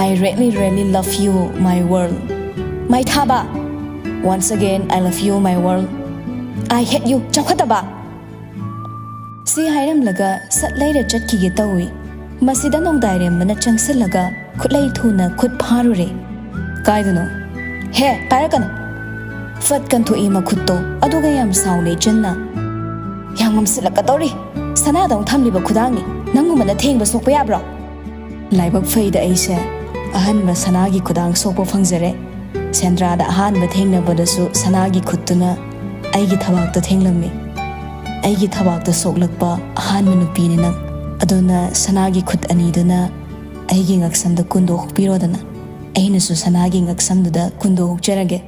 I really, really love you, my world꯫ ꯃꯥꯏ ꯊꯥꯕ꯫ Once again, I love you, my world꯫ I hate you, ꯆꯥꯎꯈꯠꯇꯕ꯫" ꯁꯤ ꯍꯥꯏꯔꯝꯂꯒ ꯁꯠ ꯂꯩꯔ ꯆꯠꯈꯤꯒꯦ ꯇꯧꯏ꯫ ꯃꯁꯤꯗ ꯅꯣꯡꯗꯥꯏꯔꯦꯝꯕꯅ ꯆꯪꯁꯤꯜꯂꯒ ꯈꯨꯠꯂꯩ ꯊꯨꯅ ꯈꯨꯠ ꯐꯥꯔꯨꯔꯦ꯫ "ꯀꯥꯏꯗꯅꯣ?" "ꯍꯦ, ꯄꯥꯏꯔꯛꯀꯅꯨ!" ꯐꯠ ꯀꯟꯊꯣꯛꯏ ꯃꯈꯨꯠꯇꯣ, ꯑꯗꯨꯒ ꯌꯥꯝ ꯁꯥꯎꯅ ꯏꯆꯟꯅ, "ꯌꯥꯝ ꯉꯝꯁꯤꯜꯂꯛꯀꯗꯧꯔꯤ꯫ ꯁꯅꯥꯗꯧ ꯊꯝꯂꯤꯕ ꯈꯨꯗꯥꯡꯅꯤ꯫ ꯅꯪꯒꯨꯝꯕꯅ ꯊꯦꯡꯕ ꯁꯣꯛꯄ ꯌꯥꯕ꯭ꯔꯣ?" ꯂꯥꯏꯕꯛ ꯐꯩꯗ ꯑꯩꯁꯦ ꯑꯍꯟꯕ ꯁꯅꯥꯒꯤ ꯈꯨꯗꯥꯡ ꯁꯣꯛꯄ ꯐꯪꯖꯔꯦ꯫ ꯁꯦꯟꯗ꯭ꯔꯥꯗ ꯑꯍꯥꯟꯕ ꯊꯦꯡꯅꯕꯗꯁꯨ ꯁꯅꯥꯒꯤ ꯈꯨꯠꯇꯨꯅ ꯑꯩꯒꯤ ꯊꯕꯥꯛꯇ ꯊꯦꯡꯂꯝꯃꯤ꯫ ꯑꯩꯒꯤ ꯊꯕꯥꯛꯇ ꯁꯣꯛꯂꯛꯄ ꯑꯍꯥꯟꯕ ꯅꯨꯄꯤꯅꯤ ꯅꯪ꯫ ꯑꯗꯨꯅ ꯁꯅꯥꯒꯤ ꯈꯨꯠ ꯑꯅꯤꯗꯨꯅ ꯑꯩꯒꯤ ꯉꯛꯁꯝꯗ ꯀꯨꯟꯗꯣ ꯍꯨꯛꯄꯤꯔꯣꯗꯅ, ꯑꯩꯅꯁꯨ ꯁꯅꯥꯒꯤ ꯉꯛꯁꯝꯗꯨꯗ ꯀꯨꯟꯗꯣ ꯍꯨꯛꯆꯔꯒꯦ꯫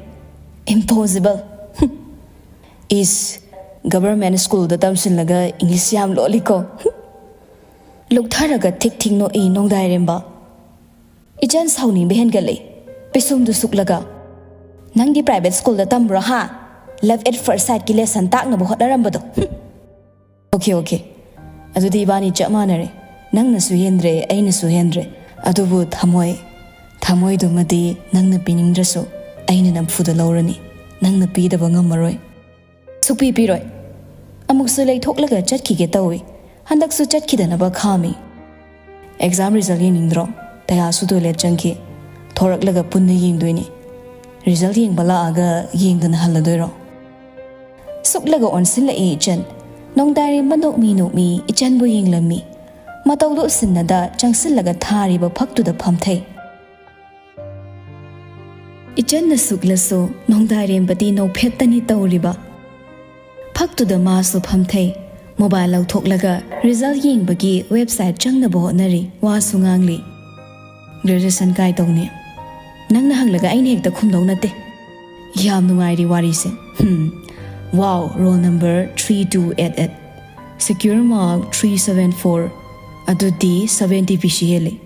Impossible! ꯏꯁ, ꯒꯚꯔꯟꯃꯦꯟ ꯁ꯭ꯀꯨꯜꯗ ꯇꯝꯁꯤꯜꯂꯒ ꯏꯪꯂꯤꯁ ꯌꯥꯝ ꯂꯣꯜꯂꯤꯀꯣ꯫ ꯂꯨꯛꯊꯔꯒ ꯊꯤꯛ ꯊꯤꯛ ꯅꯣꯛꯏ ꯅꯣꯡꯗꯥꯏꯔꯦꯝꯕ꯫ ꯏꯆꯟ ꯁꯥꯎꯅꯤꯡꯕ ꯍꯦꯟꯒꯠꯂꯛꯏ, ꯄꯤꯁꯨꯝꯗꯨ ꯁꯨꯛꯂꯒ꯫ "ꯅꯪꯗꯤ ꯄ꯭ꯔꯥꯏꯚꯦꯠ ꯁ꯭ꯀꯨꯜꯗ ꯇꯝꯕ꯭ꯔꯣ, ꯍꯥ? Love at first sight ꯀꯤ ꯂꯦꯁꯟ ꯇꯥꯛꯅꯕ ꯍꯣꯠꯅꯔꯝꯕꯗꯣ꯫ ꯍꯨꯝ!" "Okay, okay. ꯑꯗꯨꯗꯤ ꯏꯕꯥꯅꯤ ꯆꯞ ꯃꯥꯟꯅꯔꯦ꯫ ꯅꯪꯅꯁꯨ ꯍꯦꯟꯗ꯭ꯔꯦ, ꯑꯩꯅꯁꯨ ꯍꯦꯟꯗ꯭ꯔꯦ꯫ ꯑꯗꯨꯕꯨ ꯊꯃꯣꯏ, ꯊꯃꯣꯏꯗꯨꯃꯗꯤ ꯅꯪꯅ ꯄꯤꯅꯤꯡꯗ꯭ꯔꯁꯨ ꯑꯩꯅ ꯅꯝꯐꯨꯗ ꯂꯧꯔꯅꯤ꯫ ꯅꯪꯅ ꯄꯤꯗꯕ ꯉꯝꯃꯔꯣꯏ꯫ ꯁꯨꯛꯄꯤ ꯄꯤꯔꯣꯏ꯫ ꯑꯃꯨꯛꯁꯨ ꯂꯩꯊꯣꯛꯂꯒ ꯆꯠꯈꯤꯒꯦ ꯇꯧꯏ꯫ ꯍꯟꯗꯛꯁꯨ ꯆꯠꯈꯤꯗꯅꯕ ꯈꯥꯝꯃꯤ꯫ ꯑꯦꯛꯖꯥꯝ ꯔꯤꯖꯜ ꯌꯦꯡꯅꯤꯡꯗ꯭ꯔꯣ? ꯇꯌꯥꯁꯨ ꯇꯣꯏꯂꯦꯠ ꯆꯪꯈꯤ꯫ ꯊꯣꯔꯛꯂꯒ ꯄꯨꯟꯅ ꯌꯦꯡꯗꯣꯏꯅꯤ꯫ ꯔꯤꯖꯜ ꯌꯦꯡꯕ ꯂꯥꯛꯑꯒ ꯌꯦꯡꯗꯅ ꯍꯜꯂꯗꯣꯏꯔꯣ? ꯁꯨꯛꯂꯒ ꯑꯣꯟꯁꯤꯜꯂꯛꯏ ꯏꯆꯟ꯫ ꯅꯣꯡꯗꯥꯏꯔꯦꯝꯕ ꯅꯣꯛꯃꯤ ꯅꯣꯛꯃꯤ ꯏꯆꯟꯕꯨ ꯌꯦꯡꯂꯝꯃꯤ꯫ ꯃꯇꯧꯗꯨ ꯎꯁꯤꯟꯅꯗ ꯆꯪꯁꯤꯜꯂꯒ ꯊꯥꯔꯤꯕ ꯐꯛꯇꯨꯗ ꯐꯝꯊꯩ꯫ ꯏꯆꯟꯅ ꯁꯨꯛꯂꯁꯨ ꯅꯣꯡꯗꯥꯏꯔꯦꯝꯕꯗꯤ ꯅꯣꯛꯐꯦꯠꯇꯅꯤ ꯇꯧꯔꯤꯕ꯫ ꯐꯛꯇꯨꯗ ꯃꯥꯁꯨ ꯐꯝꯊꯩ꯫ ꯃꯣꯕꯥꯏꯜ ꯂꯧꯊꯣꯛꯂꯒ ꯔꯤꯖꯜ ꯌꯦꯡꯕꯒꯤ ꯋꯦꯕꯁꯥꯏꯠ ꯆꯪꯅꯕ ꯍꯣꯠꯅꯔꯤ꯫ ꯋꯥꯁꯨ ꯉꯥꯡꯂꯤ꯫ "ꯒ꯭ꯔꯦꯖꯨꯑꯦꯁꯟ ꯀꯥꯏ ꯇꯧꯅꯤ?" ꯅꯪꯅ ꯍꯪꯂꯒ ꯑꯩꯅ ꯍꯦꯛꯇ ꯈꯨꯝꯗꯧ ꯅꯠꯇꯦ꯫ ꯌꯥꯝ ꯅꯨꯡꯉꯥꯏꯔꯤ ꯋꯥꯔꯤꯁꯦ꯫ Hmm. Wow, roll number three two eight eight. Secure mark three seven four. ꯑꯗꯨꯗꯤ ꯁꯕꯦꯟꯇꯤ ꯄꯤ ꯁꯤ ꯍꯦꯜꯂꯤ꯫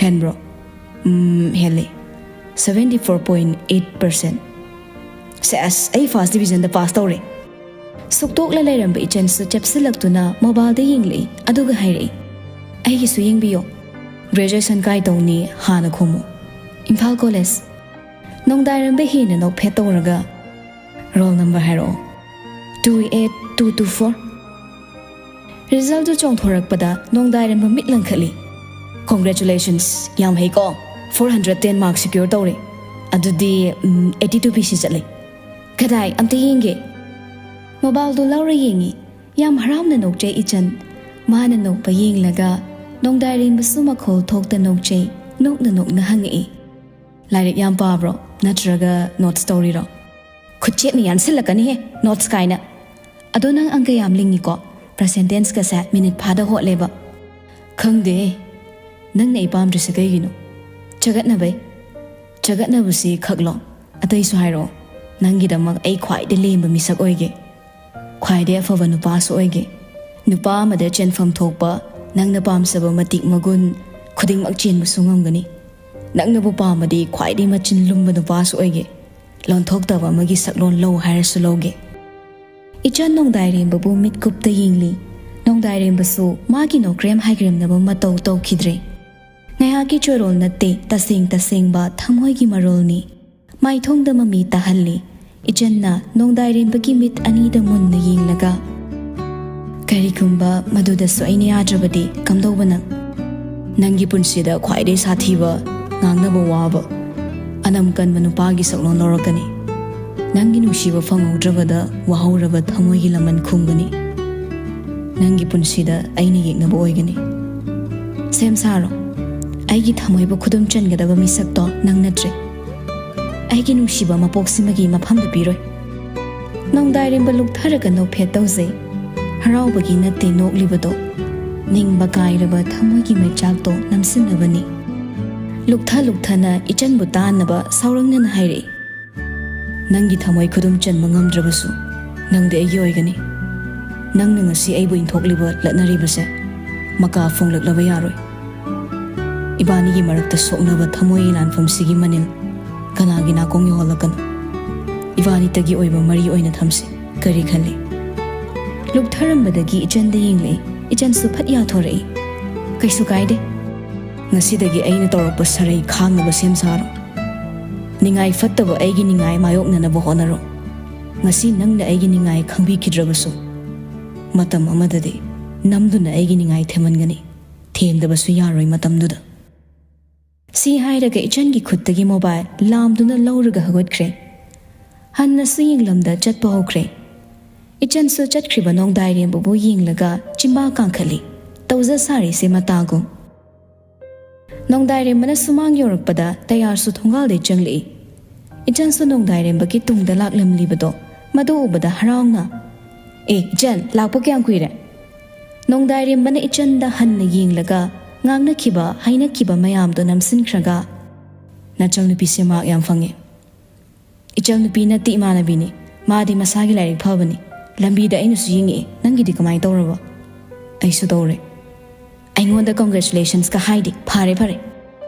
ꯍꯦꯟꯕ꯭ꯔꯣ? ꯎꯝ, ꯍꯦꯜꯂꯤ꯫ Seventy four point eight percent. ꯁꯦꯁ, ꯑꯩ ꯐꯥꯔꯁ ꯗꯤꯕꯤꯖꯟꯗ ꯄꯥꯁ ꯇꯧꯔꯦ꯫ ꯁꯨꯛꯇꯣꯛꯂ ꯂꯩꯔꯝꯕ ꯏꯆꯟꯁꯨ ꯆꯦꯞꯁꯤꯜꯂꯛꯇꯨꯅ ꯃꯣꯕꯥꯏꯜꯗ ꯌꯦꯡꯂꯛꯏ꯫ ꯑꯗꯨꯒ ꯍꯥꯏꯔꯛꯏ, "ꯑꯩꯒꯤꯁꯨ ꯌꯦꯡꯕꯤꯌꯣ꯫ ꯒ꯭ꯔꯦꯖꯨꯑꯦꯁꯟ ꯀꯥꯏ ꯇꯧꯅꯤ?" ꯍꯥꯟꯅ ꯈꯨꯝꯃꯨ꯫ "ꯏꯝꯐꯥꯜ ꯀꯣꯂꯦꯖ"꯫ ꯅꯣꯡꯗꯥꯏꯔꯝꯕ ꯍꯦꯟꯅ ꯅꯣꯛꯐꯦꯠ ꯇꯧꯔꯒ, "ꯔꯣꯜ ꯅꯝꯕꯔ ꯍꯥꯏꯔꯛꯑꯣ"꯫ "Two eight two two four". ꯔꯤꯖꯜꯗꯨ ꯆꯣꯡꯊꯣꯔꯛꯄꯗ ꯅꯣꯡꯗꯥꯏꯔꯝꯕ ꯃꯤꯠ ꯂꯪꯈꯠꯂꯤ꯫ "ꯀꯣꯡꯒ꯭ꯔꯦꯆꯨꯂꯦꯁꯟꯁ, ꯌꯥꯝ ꯍꯩꯀꯣ꯫ Four hundred ten mark secure ꯇꯧꯔꯦ꯫ ꯑꯗꯨꯗꯤ, ꯎꯝ, ꯑꯩꯠꯇꯤ ꯇꯨ ꯄꯤ ꯁꯤ ꯆꯠꯂꯦ꯫ ꯀꯗꯥꯏ? ꯑꯝꯇ ꯌꯦꯡꯒꯦ"꯫ ꯃꯣꯕꯥꯏꯜꯗꯨ ꯂꯧꯔ ꯌꯦꯡꯉꯤ꯫ ꯌꯥꯝ ꯍꯔꯥꯎꯅ ꯅꯣꯛꯆꯩ ꯏꯆꯟ꯫ ꯃꯥꯅ ꯅꯣꯛꯄ ꯌꯦꯡꯂꯒ ꯅꯣꯡꯗꯥꯏꯔꯦꯝꯕꯁꯨ ꯃꯈꯣꯜ ꯊꯣꯛꯇ ꯅꯣꯛꯆꯩ꯫ ꯅꯣꯛꯅ ꯅꯣꯛꯅ ꯍꯪꯉꯛꯏ, "ꯂꯥꯏꯔꯤꯛ ꯌꯥꯝ ꯄꯥꯕ꯭ꯔꯣ? ꯅꯠꯇ꯭ꯔꯒ ꯅꯣꯠꯁ ꯇꯧꯔꯤꯔꯣ?" "ꯈꯨꯠꯆꯦꯠꯅ ꯌꯥꯟꯁꯤꯜꯂꯛꯀꯅꯤꯍꯦ, ꯅꯣꯠꯁ ꯀꯥꯏꯅ꯫ ꯑꯗꯣ ꯅꯪ ꯑꯪꯀ ꯌꯥꯝ ꯂꯤꯡꯉꯤꯀꯣ, ꯄꯔꯁꯦꯟꯇꯦꯟꯁꯀꯁꯦ ꯃꯤꯅꯤꯠ ꯐꯥꯗ ꯍꯣꯠꯂꯦꯕ"꯫ "ꯈꯪꯗꯦ, ꯅꯪꯅ ꯑꯩ ꯄꯥꯝꯗ꯭ꯔꯤꯁꯦ ꯀꯩꯒꯤꯅꯣ?" "ꯆꯒꯠꯅꯕꯩ"꯫ "ꯆꯒꯠꯅꯕꯁꯤ ꯈꯛꯂꯣ? ꯑꯇꯩꯁꯨ ꯍꯥꯏꯔꯛꯑꯣ꯫ ꯅꯪꯒꯤꯗꯃꯛ ꯑꯩ ꯈ꯭ꯋꯥꯏꯗꯩ ꯂꯦꯝꯕ ꯃꯤꯁꯛ ꯑꯣꯏꯒꯦ, ꯈ꯭ꯋꯥꯏꯗꯩ ꯑꯐꯕ ꯅꯨꯄꯥꯁꯨ ꯑꯣꯏꯒꯦ꯫ ꯅꯨꯄꯥ ꯑꯃꯗ ꯆꯦꯟꯐꯝ ꯊꯣꯛꯄ, ꯅꯪꯅ ꯄꯥꯝꯖꯕ ꯃꯇꯤꯛ ꯃꯒꯨꯟ ꯈꯨꯗꯤꯡꯃꯛ ꯆꯦꯟꯕꯁꯨ ꯉꯝꯒꯅꯤ꯫ ꯅꯪꯅꯕꯨ ꯄꯥꯝꯃꯗꯤ ꯈ꯭ꯋꯥꯏꯗꯩ ꯃꯆꯤꯟ ꯂꯨꯝꯕ ꯅꯨꯄꯥꯁꯨ ꯑꯣꯏꯒꯦ꯫ ꯂꯣꯟꯊꯣꯛꯇꯕ ꯑꯃꯒꯤ ꯁꯛꯂꯣꯟ ꯂꯧ ꯍꯥꯏꯔꯁꯨ ꯂꯧꯒꯦ"꯫ ꯏꯆꯟ ꯅꯣꯡꯗꯥꯏꯔꯦꯝꯕꯕꯨ ꯃꯤꯠꯀꯨꯞꯇ ꯌꯦꯡꯂꯤ꯫ ꯅꯣꯡꯗꯥꯏꯔꯦꯝꯕꯁꯨ ꯃꯥꯒꯤ ꯅꯣꯀ꯭ꯔꯦꯝ ꯍꯥꯏꯒ꯭ꯔꯦꯝꯅꯕ ꯃꯇꯧ ꯇꯧꯈꯤꯗ꯭ꯔꯦ꯫ ꯉꯥꯏꯍꯥꯛꯀꯤ ꯆꯣꯏꯔꯣꯜ ꯅꯠꯇꯦ, ꯇꯁꯦꯡ ꯇꯁꯦꯡꯕ ꯊꯃꯣꯏꯒꯤ ꯃꯔꯣꯜꯅꯤ꯫ ꯃꯥꯏꯊꯣꯡꯗ ꯃꯃꯤ ꯇꯥꯍꯜꯂꯤ꯫ ꯏꯆꯟꯅ ꯅꯣꯡꯗꯥꯏꯔꯦꯝꯕꯒꯤ ꯃꯤꯠ ꯑꯅꯤꯗ ꯃꯨꯟꯅ ꯌꯦꯡꯂꯒ, "ꯀꯔꯤꯒꯨꯝꯕ ꯃꯗꯨꯗꯁꯨ ꯑꯩꯅ ꯌꯥꯗ꯭ꯔꯕꯗꯤ ꯀꯝꯗꯧꯕ ꯅꯪ? ꯅꯪꯒꯤ ꯄꯨꯟꯁꯤꯗ ꯈ꯭ꯋꯥꯏꯗꯒꯤ ꯁꯥꯊꯤꯕ, ꯉꯥꯡꯅꯕ ꯋꯥꯕ, ꯑꯅꯝ ꯀꯟꯕ ꯅꯨꯄꯥꯒꯤ ꯁꯛꯂꯣꯟ ꯂꯧꯔꯛꯀꯅꯤ꯫ ꯅꯪꯒꯤ ꯅꯨꯡꯁꯤꯕ ꯐꯪꯍꯧꯗ꯭ꯔꯕꯗ ꯋꯥꯍꯧꯔꯕ ꯊꯃꯣꯏꯒꯤ ꯂꯃꯟ ꯈꯨꯝꯒꯅꯤ꯫ ꯅꯪꯒꯤ ꯄꯨꯟꯁꯤꯗ ꯑꯩꯅ ꯌꯦꯛꯅꯕ ꯑꯣꯏꯒꯅꯤ꯫ ꯁꯦꯝ ꯁꯥꯔꯣ꯫ ꯑꯩꯒꯤ ꯊꯃꯣꯏꯕꯨ ꯈꯨꯗꯨꯝ ꯆꯟꯒꯗꯕ ꯃꯤꯁꯛꯇꯣ ꯅꯪ ꯅꯠꯇ꯭ꯔꯦ꯫ ꯑꯩꯒꯤ ꯅꯨꯡꯁꯤꯕ ꯃꯄꯣꯛꯁꯤꯃꯒꯤ ꯃꯐꯝꯗ ꯄꯤꯔꯣꯏ꯫" ꯅꯣꯡꯗꯥꯏꯔꯦꯝꯕ ꯂꯨꯞꯊꯔꯒ ꯅꯣꯛꯐꯦꯠ ꯇꯧꯖꯩ꯫ ꯍꯔꯥꯎꯕꯒꯤ ꯅꯠꯇꯦ ꯅꯣꯛꯂꯤꯕꯗꯣ, ꯅꯤꯡꯕ ꯀꯥꯏꯔꯕ ꯊꯃꯣꯏꯒꯤ ꯃꯩꯆꯥꯛꯇꯣ ꯅꯝꯁꯤꯟꯅꯕꯅꯤ꯫ ꯂꯨꯛꯊ ꯂꯨꯛꯊꯅ ꯏꯆꯟꯕꯨ ꯇꯥꯟꯅꯕ ꯁꯥꯎꯔꯪꯅꯅ ꯍꯥꯏꯔꯛꯏ, "ꯅꯪꯒꯤ ꯊꯃꯣꯏ ꯈꯨꯗꯨꯝ ꯆꯟꯕ ꯉꯝꯗ꯭ꯔꯕꯁꯨ, ꯅꯪꯗꯤ ꯑꯩꯒꯤ ꯑꯣꯏꯒꯅꯤ꯫ ꯅꯪꯅ ꯉꯁꯤ ꯑꯩꯕꯨ ꯏꯟꯊꯣꯛꯂꯤꯕ, ꯂꯠꯅꯔꯤꯕꯁꯦ ꯃꯀꯥ ꯐꯣꯡꯂꯛꯂꯕ ꯌꯥꯔꯣꯏ꯫ ꯏꯕꯥꯅꯤꯒꯤ ꯃꯔꯛꯇ ꯁꯣꯛꯅꯕ ꯊꯃꯣꯏꯒꯤ ꯂꯥꯟꯐꯝꯁꯤꯒꯤ ꯃꯅꯤꯜ ꯀꯅꯥꯒꯤ ꯅꯥꯀꯣꯡ ꯌꯧꯍꯜꯂꯛꯀꯅꯨ꯫ ꯏꯕꯥꯅꯤꯇꯒꯤ ꯑꯣꯏꯕ ꯃꯔꯤ ꯑꯣꯏꯅ ꯊꯝꯁꯤ꯫ ꯀꯔꯤ ꯈꯜꯂꯤ?" ꯂꯨꯞꯊꯔꯝꯕꯗꯒꯤ ꯏꯆꯟꯗ ꯌꯦꯡꯂꯛꯏ꯫ ꯏꯆꯟꯁꯨ ꯐꯠ ꯌꯥꯊꯣꯔꯛꯏ, "ꯀꯩꯁꯨ ꯀꯥꯏꯗꯦ꯫ ꯉꯁꯤꯗꯒꯤ ꯑꯩꯅ ꯇꯧꯔꯛꯄ ꯁꯔꯩ ꯈꯥꯡꯅꯕ ꯁꯦꯝ ꯁꯥꯔꯣ꯫ ꯅꯤꯡꯉꯥꯏ ꯐꯠꯇꯕ ꯑꯩꯒꯤ ꯅꯤꯡꯉꯥꯏ ꯃꯥꯌꯣꯛꯅꯅꯕ ꯍꯣꯠꯅꯔꯣ꯫ ꯉꯁꯤ ꯅꯪꯅ ꯑꯩꯒꯤ ꯅꯤꯡꯉꯥꯏ ꯈꯪꯕꯤꯈꯤꯗ꯭ꯔꯕꯁꯨ, ꯃꯇꯝ ꯑꯃꯗꯗꯤ ꯅꯝꯗꯨꯅ ꯑꯩꯒꯤ ꯅꯤꯡꯉꯥꯏ ꯊꯦꯝꯍꯟꯒꯅꯤ꯫ ꯊꯦꯝꯗꯕꯁꯨ ꯌꯥꯔꯣꯏ ꯃꯇꯝꯗꯨꯗ꯫" ꯁꯤ ꯍꯥꯏꯔꯒ ꯏꯆꯟꯒꯤ ꯈꯨꯠꯇꯒꯤ ꯃꯣꯕꯥꯏꯜ ꯂꯥꯝꯗꯨꯅ ꯂꯧꯔꯒ ꯍꯧꯒꯠꯈ꯭ꯔꯦ꯫ ꯍꯟꯅꯁꯨ ꯌꯦꯡꯂꯝꯗ ꯆꯠꯄ ꯍꯧꯈ꯭ꯔꯦ꯫ ꯏꯆꯟꯁꯨ ꯆꯠꯈ꯭ꯔꯤꯕ ꯅꯣꯡꯗꯥꯏꯔꯦꯝꯕꯕꯨ ꯌꯦꯡꯂꯒ ꯆꯤꯝꯕꯥ ꯀꯥꯡꯈꯠꯂꯤ꯫ ꯇꯧꯖ ꯁꯥꯔꯤꯁꯦ ꯃꯇꯥꯒꯨꯝ꯫ ꯅꯣꯡꯗꯥꯏꯔꯦꯝꯕꯅ ꯁꯨꯃꯥꯡ ꯌꯧꯔꯛꯄꯗ ꯇꯌꯥꯔꯁꯨ ꯊꯣꯡꯒꯥꯜꯗꯩ ꯆꯪꯂꯛꯏ꯫ ꯏꯆꯟꯁꯨ ꯅꯣꯡꯗꯥꯏꯔꯦꯝꯕꯒꯤ ꯇꯨꯡꯗ ꯂꯥꯛꯂꯝꯂꯤꯕꯗꯣ ꯃꯗꯨ ꯎꯕꯗ ꯍꯔꯥꯎꯅ, "ꯑꯦ, ꯏꯆꯟ, ꯂꯥꯛꯄ ꯀꯌꯥꯝ ꯀꯨꯏꯔꯦ?" ꯅꯣꯡꯗꯥꯏꯔꯦꯝꯕꯅ ꯏꯆꯟꯗ ꯍꯟꯅ ꯌꯦꯡꯂꯒ ꯉꯥꯡꯅꯈꯤꯕ, ꯍꯥꯏꯅꯈꯤꯕ ꯃꯌꯥꯝꯗꯣ ꯅꯝꯁꯤꯟꯈ꯭ꯔꯒ, "ꯅꯆꯜꯅꯨꯄꯤꯁꯦ ꯃꯥꯔꯛ ꯌꯥꯝ ꯐꯪꯉꯦ꯫" "ꯏꯆꯜꯅꯨꯄꯤ ꯅꯠꯇꯦ, ꯏꯃꯥꯟꯅꯕꯤꯅꯤ꯫ ꯃꯥꯗꯤ ꯃꯁꯥꯒꯤ ꯂꯥꯏꯔꯤꯛ ꯐꯕꯅꯤ꯫ ꯂꯝꯕꯤꯗ ꯑꯩꯅꯁꯨ ꯌꯦꯡꯉꯛꯑꯦ꯫ ꯅꯪꯒꯤꯗꯤ ꯀꯃꯥꯏꯅ ꯇꯧꯔꯕ?" "ꯑꯩꯁꯨ ꯇꯧꯔꯦ꯫ ꯑꯩꯉꯣꯟꯗ congratulationsꯀ ꯍꯥꯏꯗꯦ꯫ ꯐꯔꯦ, ꯐꯔꯦ꯫"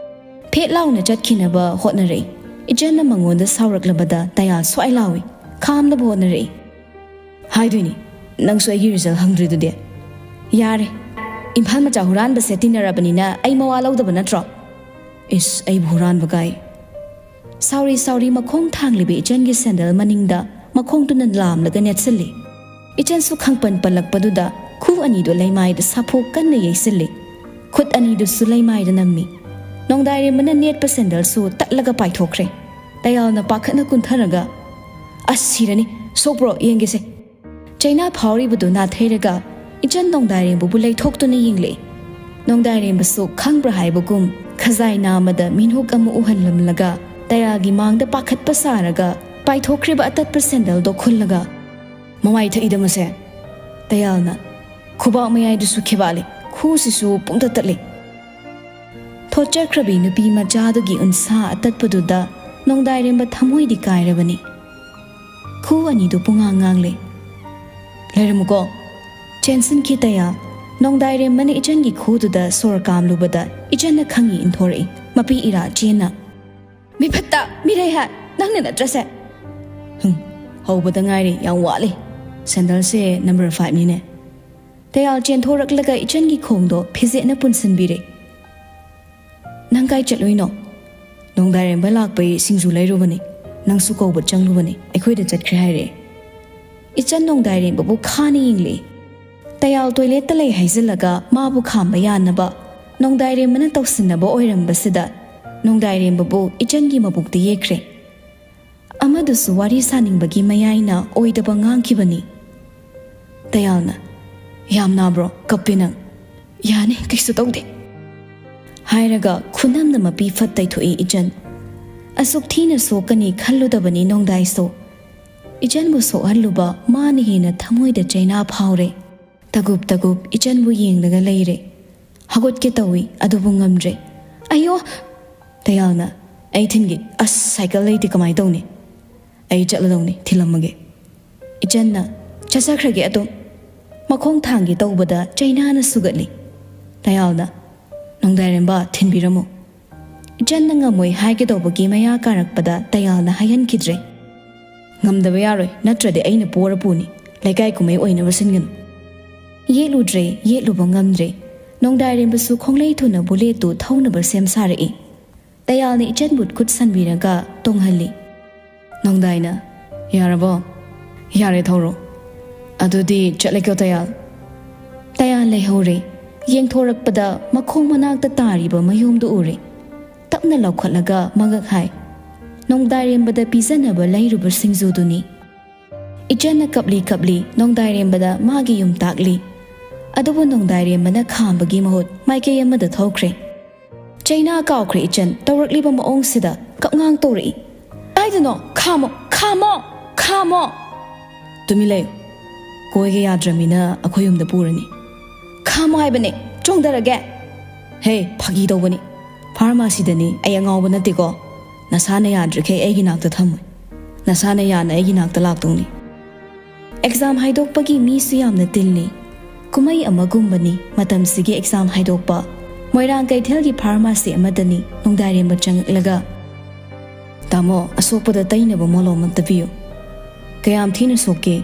ꯐꯦꯠ ꯂꯥꯎꯅ ꯆꯠꯈꯤꯅꯕ ꯍꯣꯠꯅꯔꯛꯏ꯫ ꯏꯆꯟꯅ ꯃꯉꯣꯟꯗ ꯁꯥꯎꯔꯛꯂꯕꯗ ꯇꯌꯥꯜ ꯁ꯭ꯋꯥꯏ ꯂꯥꯎꯏ꯫ ꯈꯥꯝꯅꯕ ꯍꯣꯠꯅꯔꯛꯏ꯫ "ꯍꯥꯏꯗꯣꯏꯅꯤ, ꯅꯪꯁꯨ ꯑꯩꯒꯤ result ꯍꯪꯗ꯭ꯔꯤꯗꯨꯗꯤ꯫" "ꯌꯥꯔꯦ, ꯏꯝꯐꯥꯜ ꯃꯆꯥ ꯍꯨꯔꯥꯟꯕꯁꯦ ꯇꯤꯟꯅꯔꯕꯅꯤꯅ ꯑꯩ ꯃꯋꯥ ꯂꯧꯗꯕ ꯅꯠꯇ꯭ꯔꯣ? ꯏꯁ, ꯑꯩꯕꯨ ꯍꯨꯔꯥꯟꯕ ꯀꯥꯏ꯫ ꯁꯥꯎꯔꯤ ꯁꯥꯎꯔꯤ ꯃꯈꯣꯡ ꯊꯥꯡꯂꯤꯕ ꯏꯆꯟꯒꯤ ꯁꯦꯟꯗꯜ ꯃꯅꯤꯡꯗ ꯃꯈꯣꯡꯗꯨꯅ ꯂꯥꯝꯂꯒ ꯅꯦꯠꯁꯤꯜꯂꯤ꯫ ꯏꯆꯟꯁꯨ ꯈꯪꯄꯟ ꯄꯜꯂꯛꯄꯗꯨꯗ ꯈꯨ ꯑꯅꯤꯗꯨ ꯂꯩꯃꯥꯏꯗ ꯁꯥꯐꯨ ꯀꯟꯅ ꯌꯩꯁꯤꯜꯂꯤ꯫ ꯈꯨꯠ ꯑꯅꯤꯗꯨꯁꯨ ꯂꯩꯃꯥꯏꯗ ꯅꯝꯃꯤ꯫ ꯅꯣꯡꯗꯥꯏꯔꯦꯝꯕꯅ ꯅꯦꯠꯄ ꯁꯦꯟꯗꯜꯁꯨ ꯇꯠꯂꯒ ꯄꯥꯏꯊꯣꯛꯈ꯭ꯔꯦ꯫ ꯇꯌꯥꯜꯅ ꯄꯥꯈꯠꯅ ꯀꯨꯟꯊꯔꯒ, "ꯑꯁ, ꯁꯤꯔꯅꯤ, ꯁꯣꯛꯄ꯭ꯔꯣ ꯌꯦꯡꯒꯦꯁꯦ"꯫ ꯆꯩꯅꯥ ꯐꯥꯎꯔꯤꯕꯗꯨ ꯅꯥꯊꯩꯔꯒ ꯏꯆꯟ ꯅꯣꯡꯗꯥꯏꯔꯦꯝꯕꯕꯨ ꯂꯩꯊꯣꯛꯇꯨꯅ ꯌꯦꯡꯂꯛꯏ꯫ ꯅꯣꯡꯗꯥꯏꯔꯦꯝꯕꯁꯨ ꯈꯪꯕ꯭ꯔꯥ ꯍꯥꯏꯕꯒꯨꯝ ꯈꯖꯥꯏ ꯅꯥꯝꯃꯗ ꯃꯤꯅꯣꯛ ꯑꯃ ꯎꯍꯜꯂꯝꯂꯒ ꯇꯌꯥꯜꯒꯤ ꯃꯥꯡꯗ ꯄꯥꯈꯠꯄ ꯁꯥꯔꯒ ꯄꯥꯏꯊꯣꯛꯈ꯭ꯔꯤꯕ ꯑꯇꯠꯄ ꯁꯦꯟꯗꯜꯗꯣ ꯈꯨꯜꯂꯒ, "ꯃꯃꯥꯏ ꯊꯛꯏꯗ ꯃꯁꯦ!" ꯇꯌꯥꯜꯅ ꯈꯨꯕꯥꯛ ꯃꯌꯥꯏꯗꯨꯁꯨ ꯈꯦꯕꯥꯜꯂꯤ, ꯈꯨꯁꯤꯁꯨ ꯄꯨꯡꯇꯠ ꯇꯠꯂꯤ꯫ ꯊꯣꯠꯆꯈ꯭ꯔꯕꯤ ꯅꯨꯄꯤ ꯃꯆꯥꯗꯨꯒꯤ ꯎꯟꯁꯥ ꯑꯇꯠꯄꯗꯨꯗ ꯅꯣꯡꯗꯥꯏꯔꯦꯝꯕ ꯊꯃꯣꯏꯗꯤ ꯀꯥꯏꯔꯕꯅꯤ꯫ ꯈꯨ ꯑꯅꯤꯗꯨ ꯄꯨꯡꯉꯥꯡ ꯉꯥꯡꯂꯦ꯫ "ꯂꯩꯔꯝꯃꯨꯀꯣ!" ꯆꯦꯟꯁꯤꯟꯈꯤ ꯇꯌꯥꯜ꯫ ꯅꯣꯡꯗꯥꯏꯔꯦꯝꯕꯅ ꯏꯆꯟꯒꯤ ꯈꯨꯗꯨꯗ ꯁꯣꯔ ꯀꯥꯝꯂꯨꯕꯗ ꯏꯆꯟꯅ ꯈꯪꯏ ꯏꯟꯊꯣꯔꯛꯏ, ꯃꯄꯤ ꯏꯔꯥ ꯆꯦꯟꯅ꯫ "ꯃꯤꯐꯠꯇ, ꯃꯤꯔꯩꯍꯠ, ꯅꯪꯅ ꯅꯠꯇ꯭ꯔꯁꯦ?" "ꯍꯨꯝ, ꯍꯧꯕꯗ ꯉꯥꯏꯔꯤ, ꯌꯥꯝ ꯋꯥꯠꯂꯤ꯫ ꯁꯦꯟꯗꯜꯁꯦ ꯅꯝꯕꯔ ꯐꯥꯏꯚꯅꯤꯅꯦ꯫" ꯇꯌꯥꯜ ꯆꯦꯟꯊꯣꯔꯛꯂꯒ ꯏꯆꯟꯒꯤ ꯈꯣꯡꯗꯣ ꯐꯤꯖꯦꯠꯅ ꯄꯨꯟꯁꯤꯟꯕꯤꯔꯦ꯫ "ꯅꯪ ꯀꯥꯏ ꯆꯠꯂꯨꯏꯅꯣ?" "ꯅꯣꯡꯗꯥꯏꯔꯦꯝꯕ ꯂꯥꯛꯄꯩ ꯁꯤꯡꯖꯨ ꯂꯩꯔꯨꯕꯅꯤ꯫ ꯅꯪꯁꯨ ꯀꯧꯕ ꯆꯪꯂꯨꯕꯅꯤ, ꯑꯩꯈꯣꯏꯗ ꯆꯠꯈ꯭ꯔꯦ ꯍꯥꯏꯔꯛꯑꯦ꯫" ꯏꯆꯟ ꯅꯣꯡꯗꯥꯏꯔꯦꯝꯕꯕꯨ ꯈꯥꯅ ꯌꯦꯡꯂꯛꯏ꯫ ꯇꯌꯥꯜ ꯇꯣꯏꯂꯦꯠꯇ ꯂꯩ ꯍꯥꯏꯖꯤꯜꯂꯒ ꯃꯥꯕꯨ ꯈꯥꯝꯕ ꯌꯥꯅꯕ ꯅꯣꯡꯗꯥꯏꯔꯦꯝꯕꯅ ꯇꯧꯁꯤꯟꯅꯕ ꯑꯣꯏꯔꯝꯕꯁꯤꯗ ꯅꯣꯡꯗꯥꯏꯔꯦꯝꯕꯕꯨ ꯏꯆꯟꯒꯤ ꯃꯕꯨꯛꯇ ꯌꯦꯛꯈ꯭ꯔꯦ꯫ ꯑꯃꯗꯨꯁꯨ ꯋꯥꯔꯤ ꯁꯥꯅꯤꯡꯕꯒꯤ ꯃꯌꯥꯏꯅ ꯑꯣꯏꯗꯕ ꯉꯥꯡꯈꯤꯕꯅꯤ꯫ ꯇꯌꯥꯜꯅ, "ꯌꯥꯝ ꯅꯥꯕ꯭ꯔꯣ? ꯀꯞꯄꯦ ꯅꯪ꯫" "ꯌꯥꯅꯤ, ꯀꯩꯁꯨ ꯇꯧꯗꯦ" ꯍꯥꯏꯔꯒ ꯈꯨꯅꯝꯅ ꯃꯄꯤ ꯐꯠ ꯇꯩꯊꯣꯛꯏ ꯏꯆꯟ꯫ ꯑꯁꯨꯛ ꯊꯤꯅ ꯁꯣꯛꯀꯅꯤ ꯈꯜꯂꯨꯗꯕꯅꯤ ꯅꯣꯡꯗꯥꯏꯁꯨ꯫ ꯏꯆꯟꯕꯨ ꯁꯣꯛꯍꯜꯂꯨꯕ ꯃꯥꯅ ꯍꯦꯟꯅ ꯊꯃꯣꯏꯗ ꯆꯩꯅꯥ ꯐꯥꯎꯔꯦ꯫ ꯇꯒꯨꯞ ꯇꯒꯨꯞ ꯏꯆꯟꯕꯨ ꯌꯦꯡꯂꯒ ꯂꯩꯔꯦ꯫ ꯍꯧꯒꯠꯀꯦ ꯇꯧꯏ, ꯑꯗꯨꯕꯨ ꯉꯝꯗ꯭ꯔꯦ꯫ "ꯑꯌꯣ!" ꯇꯌꯥꯜꯅ, "ꯑꯩ ꯊꯤꯟꯒꯦ꯫" "ꯑꯁ, ꯁꯥꯏꯀꯜ ꯂꯩꯇꯦ, ꯀꯃꯥꯏ ꯇꯧꯅꯤ?" "ꯑꯩ ꯆꯠꯂꯗꯧꯅꯤ, ꯊꯤꯜꯂꯝꯃꯒꯦ꯫" ꯏꯆꯟꯅ, "ꯆꯠꯆꯈ꯭ꯔꯒꯦ ꯑꯗꯨꯝ꯫" ꯃꯈꯣꯡ ꯊꯥꯡꯒꯦ ꯇꯧꯕꯗ ꯆꯩꯅꯥꯅ ꯁꯨꯒꯠꯂꯤ꯫ ꯇꯌꯥꯜꯅ, "ꯅꯣꯡꯗꯥꯏꯔꯦꯝꯕ, ꯊꯤꯟꯕꯤꯔꯝꯃꯨ꯫" ꯏꯆꯟꯅ ꯉꯝꯃꯣꯏ ꯍꯥꯏꯒꯗꯧꯕꯒꯤ ꯃꯌꯥ ꯀꯥꯔꯛꯄꯗ ꯇꯌꯥꯜꯅ ꯍꯥꯏꯍꯟꯈꯤꯗ꯭ꯔꯦ꯫ "ꯉꯝꯗꯕ ꯌꯥꯔꯣꯏ, ꯅꯠꯇ꯭ꯔꯗꯤ ꯑꯩꯅ ꯄꯣꯔ ꯄꯨꯅꯤ꯫ ꯂꯩꯀꯥꯏ ꯀꯨꯝꯍꯩ ꯑꯣꯏꯅꯕ ꯁꯤꯟꯒꯅꯨ꯫" ꯌꯦꯠꯂꯨꯗ꯭ꯔꯦ, ꯌꯦꯠꯂꯨꯕ ꯉꯝꯗ꯭ꯔꯦ꯫ ꯅꯣꯡꯗꯥꯏꯔꯦꯝꯕꯁꯨ ꯈꯣꯡꯂꯩ ꯊꯨꯅ ꯕꯨꯂꯦꯠꯇꯨ ꯊꯧꯅꯕ ꯁꯦꯝ ꯁꯥꯔꯛꯏ꯫ ꯇꯌꯥꯜꯅ ꯏꯆꯟꯕꯨ ꯈꯨꯠ ꯁꯟꯕꯤꯔꯒ ꯇꯣꯡꯍꯜꯂꯤ꯫ ꯅꯣꯡꯗꯥꯏꯅ, "ꯌꯥꯔꯕꯣ?" "ꯌꯥꯔꯦ, ꯊꯧꯔꯣ꯫ ꯑꯗꯨꯗꯤ ꯆꯠꯂꯦꯀꯣ, ꯇꯌꯥꯜ꯫" ꯇꯌꯥꯜ ꯂꯩꯍꯧꯔꯦ꯫ ꯌꯦꯡꯊꯣꯔꯛꯄꯗ ꯃꯈꯣꯡ ꯃꯅꯥꯛꯇ ꯇꯥꯔꯤꯕ ꯃꯌꯣꯝꯗꯨ ꯎꯔꯦ꯫ ꯇꯞꯅ ꯂꯥꯎꯈꯠꯂꯒ ꯃꯉꯛ ꯍꯥꯏ, "ꯅꯣꯡꯗꯥꯏꯔꯦꯝꯕꯗ ꯄꯤꯖꯅꯕ ꯂꯩꯔꯨꯕ ꯁꯤꯡꯖꯨꯗꯨꯅꯤ꯫" ꯏꯆꯟꯅ ꯀꯞꯂꯤ ꯀꯞꯂꯤ ꯅꯣꯡꯗꯥꯏꯔꯦꯝꯕꯗ ꯃꯥꯒꯤ ꯌꯨꯝ ꯇꯥꯛꯂꯤ꯫ ꯑꯗꯨꯕꯨ ꯅꯣꯡꯗꯥꯏꯔꯦꯝꯕꯅ ꯈꯥꯝꯕꯒꯤ ꯃꯍꯨꯠ ꯃꯥꯏꯀꯩ ꯑꯃꯗ ꯊꯧꯈ꯭ꯔꯦ꯫ ꯆꯩꯅꯥ ꯀꯥꯎꯈ꯭ꯔꯦ ꯏꯆꯟ, ꯇꯧꯔꯛꯂꯤꯕ ꯃꯑꯣꯡꯁꯤꯗ ꯀꯞꯉꯥꯡ ꯇꯧꯔꯛꯏ꯫ "ꯀꯥꯏꯗꯅꯣ? ꯈꯥꯝꯃꯣ, ꯈꯥꯝꯃꯣ, ꯈꯥꯝꯃꯣ!" "ꯇꯨꯃꯤꯟ ꯂꯩꯌꯨ꯫ ꯀꯣꯏꯒꯦ ꯌꯥꯗ꯭ꯔꯃꯤꯅ ꯑꯩꯈꯣꯏ ꯌꯨꯝꯗ ꯄꯨꯔꯅꯤ꯫" "ꯈꯥꯝꯃꯣ ꯍꯥꯏꯕꯅꯦ, ꯆꯣꯡꯊꯔꯒꯦ!" "ꯍꯦ, ꯐꯥꯒꯤ ꯇꯧꯕꯅꯤ꯫ ꯐꯥꯔꯃꯥꯁꯤꯗꯅꯤ, ꯑꯩ ꯑꯉꯥꯎꯕ ꯅꯠꯇꯦꯀꯣ꯫ ꯅꯁꯥꯅ ꯌꯥꯗ꯭ꯔꯤꯈꯩ ꯑꯩꯒꯤ ꯅꯥꯛꯇ ꯊꯝꯃꯣꯏ꯫ ꯅꯁꯥꯅ ꯌꯥꯅ ꯑꯩꯒꯤ ꯅꯥꯛꯇ ꯂꯥꯛꯇꯧꯅꯤ꯫" ꯑꯦꯛꯖꯥꯝ ꯍꯥꯏꯗꯣꯛꯄꯒꯤ ꯃꯤꯁꯨ ꯌꯥꯝꯅ ꯇꯤꯜꯂꯤ꯫ ꯀꯨꯝꯍꯩ ꯑꯃꯒꯨꯝꯕꯅꯤ ꯃꯇꯝꯁꯤꯒꯤ ꯑꯦꯛꯖꯥꯝ ꯍꯥꯏꯗꯣꯛꯄ꯫ ꯃꯣꯏꯔꯥꯡ ꯀꯩꯊꯦꯜꯒꯤ ꯐꯥꯔꯃꯥꯁꯤ ꯑꯃꯗꯅꯤ ꯅꯣꯡꯗꯥꯏꯔꯦꯝꯕ ꯆꯪꯉꯛꯂꯒ, "ꯇꯥꯃꯣ, ꯑꯁꯣꯛꯄꯗ ꯇꯩꯅꯕ ꯃꯣꯂꯣꯝ ꯑꯝꯇ ꯄꯤꯌꯨ꯫" "ꯀꯌꯥꯝ ꯊꯤꯅ ꯁꯣꯛꯀꯦ?"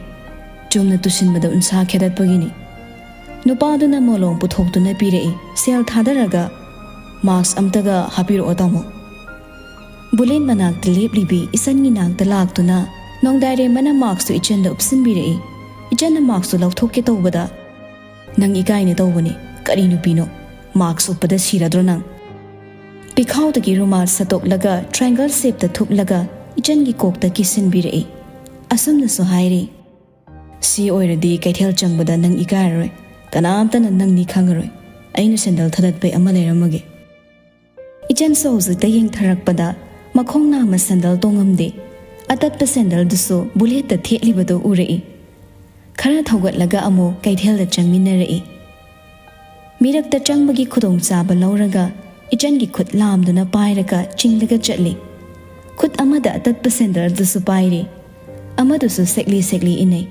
"ꯆꯨꯝꯅ ꯇꯨꯁꯤꯟꯕꯗ ꯎꯟꯁꯥ ꯈꯦꯗꯠꯄꯒꯤꯅꯤ꯫" ꯅꯨꯄꯥꯗꯨꯅ ꯃꯣꯂꯣꯝ ꯄꯨꯊꯣꯛꯇꯨꯅ ꯄꯤꯔꯛꯏ꯫ ꯁꯦꯜ ꯊꯥꯗꯔꯒ, "ꯃꯥꯛꯁ ꯑꯝꯇꯒ ꯍꯥꯞꯄꯤꯔꯛꯑꯣ, ꯇꯥꯃꯣ꯫" ꯕꯨꯂꯦꯠ ꯃꯅꯥꯛꯇ ꯂꯦꯞꯂꯤꯕꯤ ꯏꯆꯟꯒꯤ ꯅꯥꯛꯇ ꯂꯥꯛꯇꯨꯅ ꯅꯣꯡꯗꯥꯏꯔꯦꯝꯕꯅ ꯃꯥꯛꯁꯇꯨ ꯏꯆꯟꯗ ꯎꯞꯁꯤꯟꯕꯤꯔꯛꯏ꯫ ꯏꯆꯟꯅ ꯃꯥꯛꯁꯇꯨ ꯂꯧꯊꯣꯛꯀꯦ ꯇꯧꯕꯗ, "ꯅꯪ ꯏꯀꯥꯏꯅ ꯇꯧꯕꯅꯤ꯫ ꯀꯔꯤ ꯅꯨꯄꯤꯅꯣ? ꯃꯥꯛꯁ ꯎꯞꯄꯗ ꯁꯤꯔꯗ꯭ꯔꯣ ꯅꯪ?" ꯄꯤꯈꯥꯎꯗꯒꯤ ꯔꯨꯃꯥꯜ ꯁꯠꯇꯣꯛꯂꯒ ꯇ꯭ꯔꯥꯏꯡꯒꯜ ꯁꯦꯞꯇ ꯊꯨꯞꯂꯒ ꯏꯆꯟꯒꯤ ꯀꯣꯛꯇ ꯀꯤꯁꯤꯟꯕꯤꯔꯛꯏ꯫ ꯑꯁꯨꯝꯅꯁꯨ ꯍꯥꯏꯔꯤ, "ꯁꯤ ꯑꯣꯏꯔꯗꯤ ꯀꯩꯊꯦꯜ ꯆꯪꯕꯗ ꯅꯪ ꯏꯀꯥꯏꯔꯔꯣꯏ꯫ ꯀꯅꯥꯝꯇꯅ ꯅꯪꯅꯤ ꯈꯪꯉꯔꯣꯏ꯫ ꯑꯩꯅ ꯁꯦꯟꯗꯜ ꯊꯗꯠꯄꯩ ꯑꯃ ꯂꯩꯔꯝꯃꯒꯦ꯫" ꯏꯆꯟꯁꯨ ꯍꯧꯖꯤꯛꯇ ꯌꯦꯡꯊꯔꯛꯄꯗ ꯃꯈꯣꯡ ꯅꯥꯝꯃ ꯁꯦꯟꯗꯜ ꯇꯣꯡꯉꯝꯗꯦ꯫ ꯑꯇꯠꯄ ꯁꯦꯟꯗꯜꯗꯨꯁꯨ ꯕꯨꯂꯦꯠꯇ ꯊꯦꯠꯂꯤꯕꯗꯨ ꯎꯔꯛꯏ꯫ ꯈꯔ ꯊꯧꯒꯠꯂꯒ ꯑꯃꯨꯛ ꯀꯩꯊꯦꯜꯗ ꯆꯪꯃꯤꯟꯅꯔꯛꯏ꯫ ꯃꯤꯔꯛꯇ ꯆꯪꯕꯒꯤ ꯈꯨꯗꯣꯡꯆꯥꯕ ꯂꯧꯔꯒ ꯏꯆꯟꯒꯤ ꯈꯨꯠ ꯂꯥꯝꯗꯨꯅ ꯄꯥꯏꯔꯒ ꯆꯤꯡꯂꯒ ꯆꯠꯂꯤ꯫ ꯈꯨꯠ ꯑꯃꯗ ꯑꯇꯠꯄ ꯁꯦꯟꯗꯜꯗꯨꯁꯨ ꯄꯥꯏꯔꯤ꯫ ꯑꯃꯗꯨꯁꯨ ꯁꯦꯛꯂꯤ ꯁꯦꯛꯂꯤ ꯏꯟꯅꯩ꯫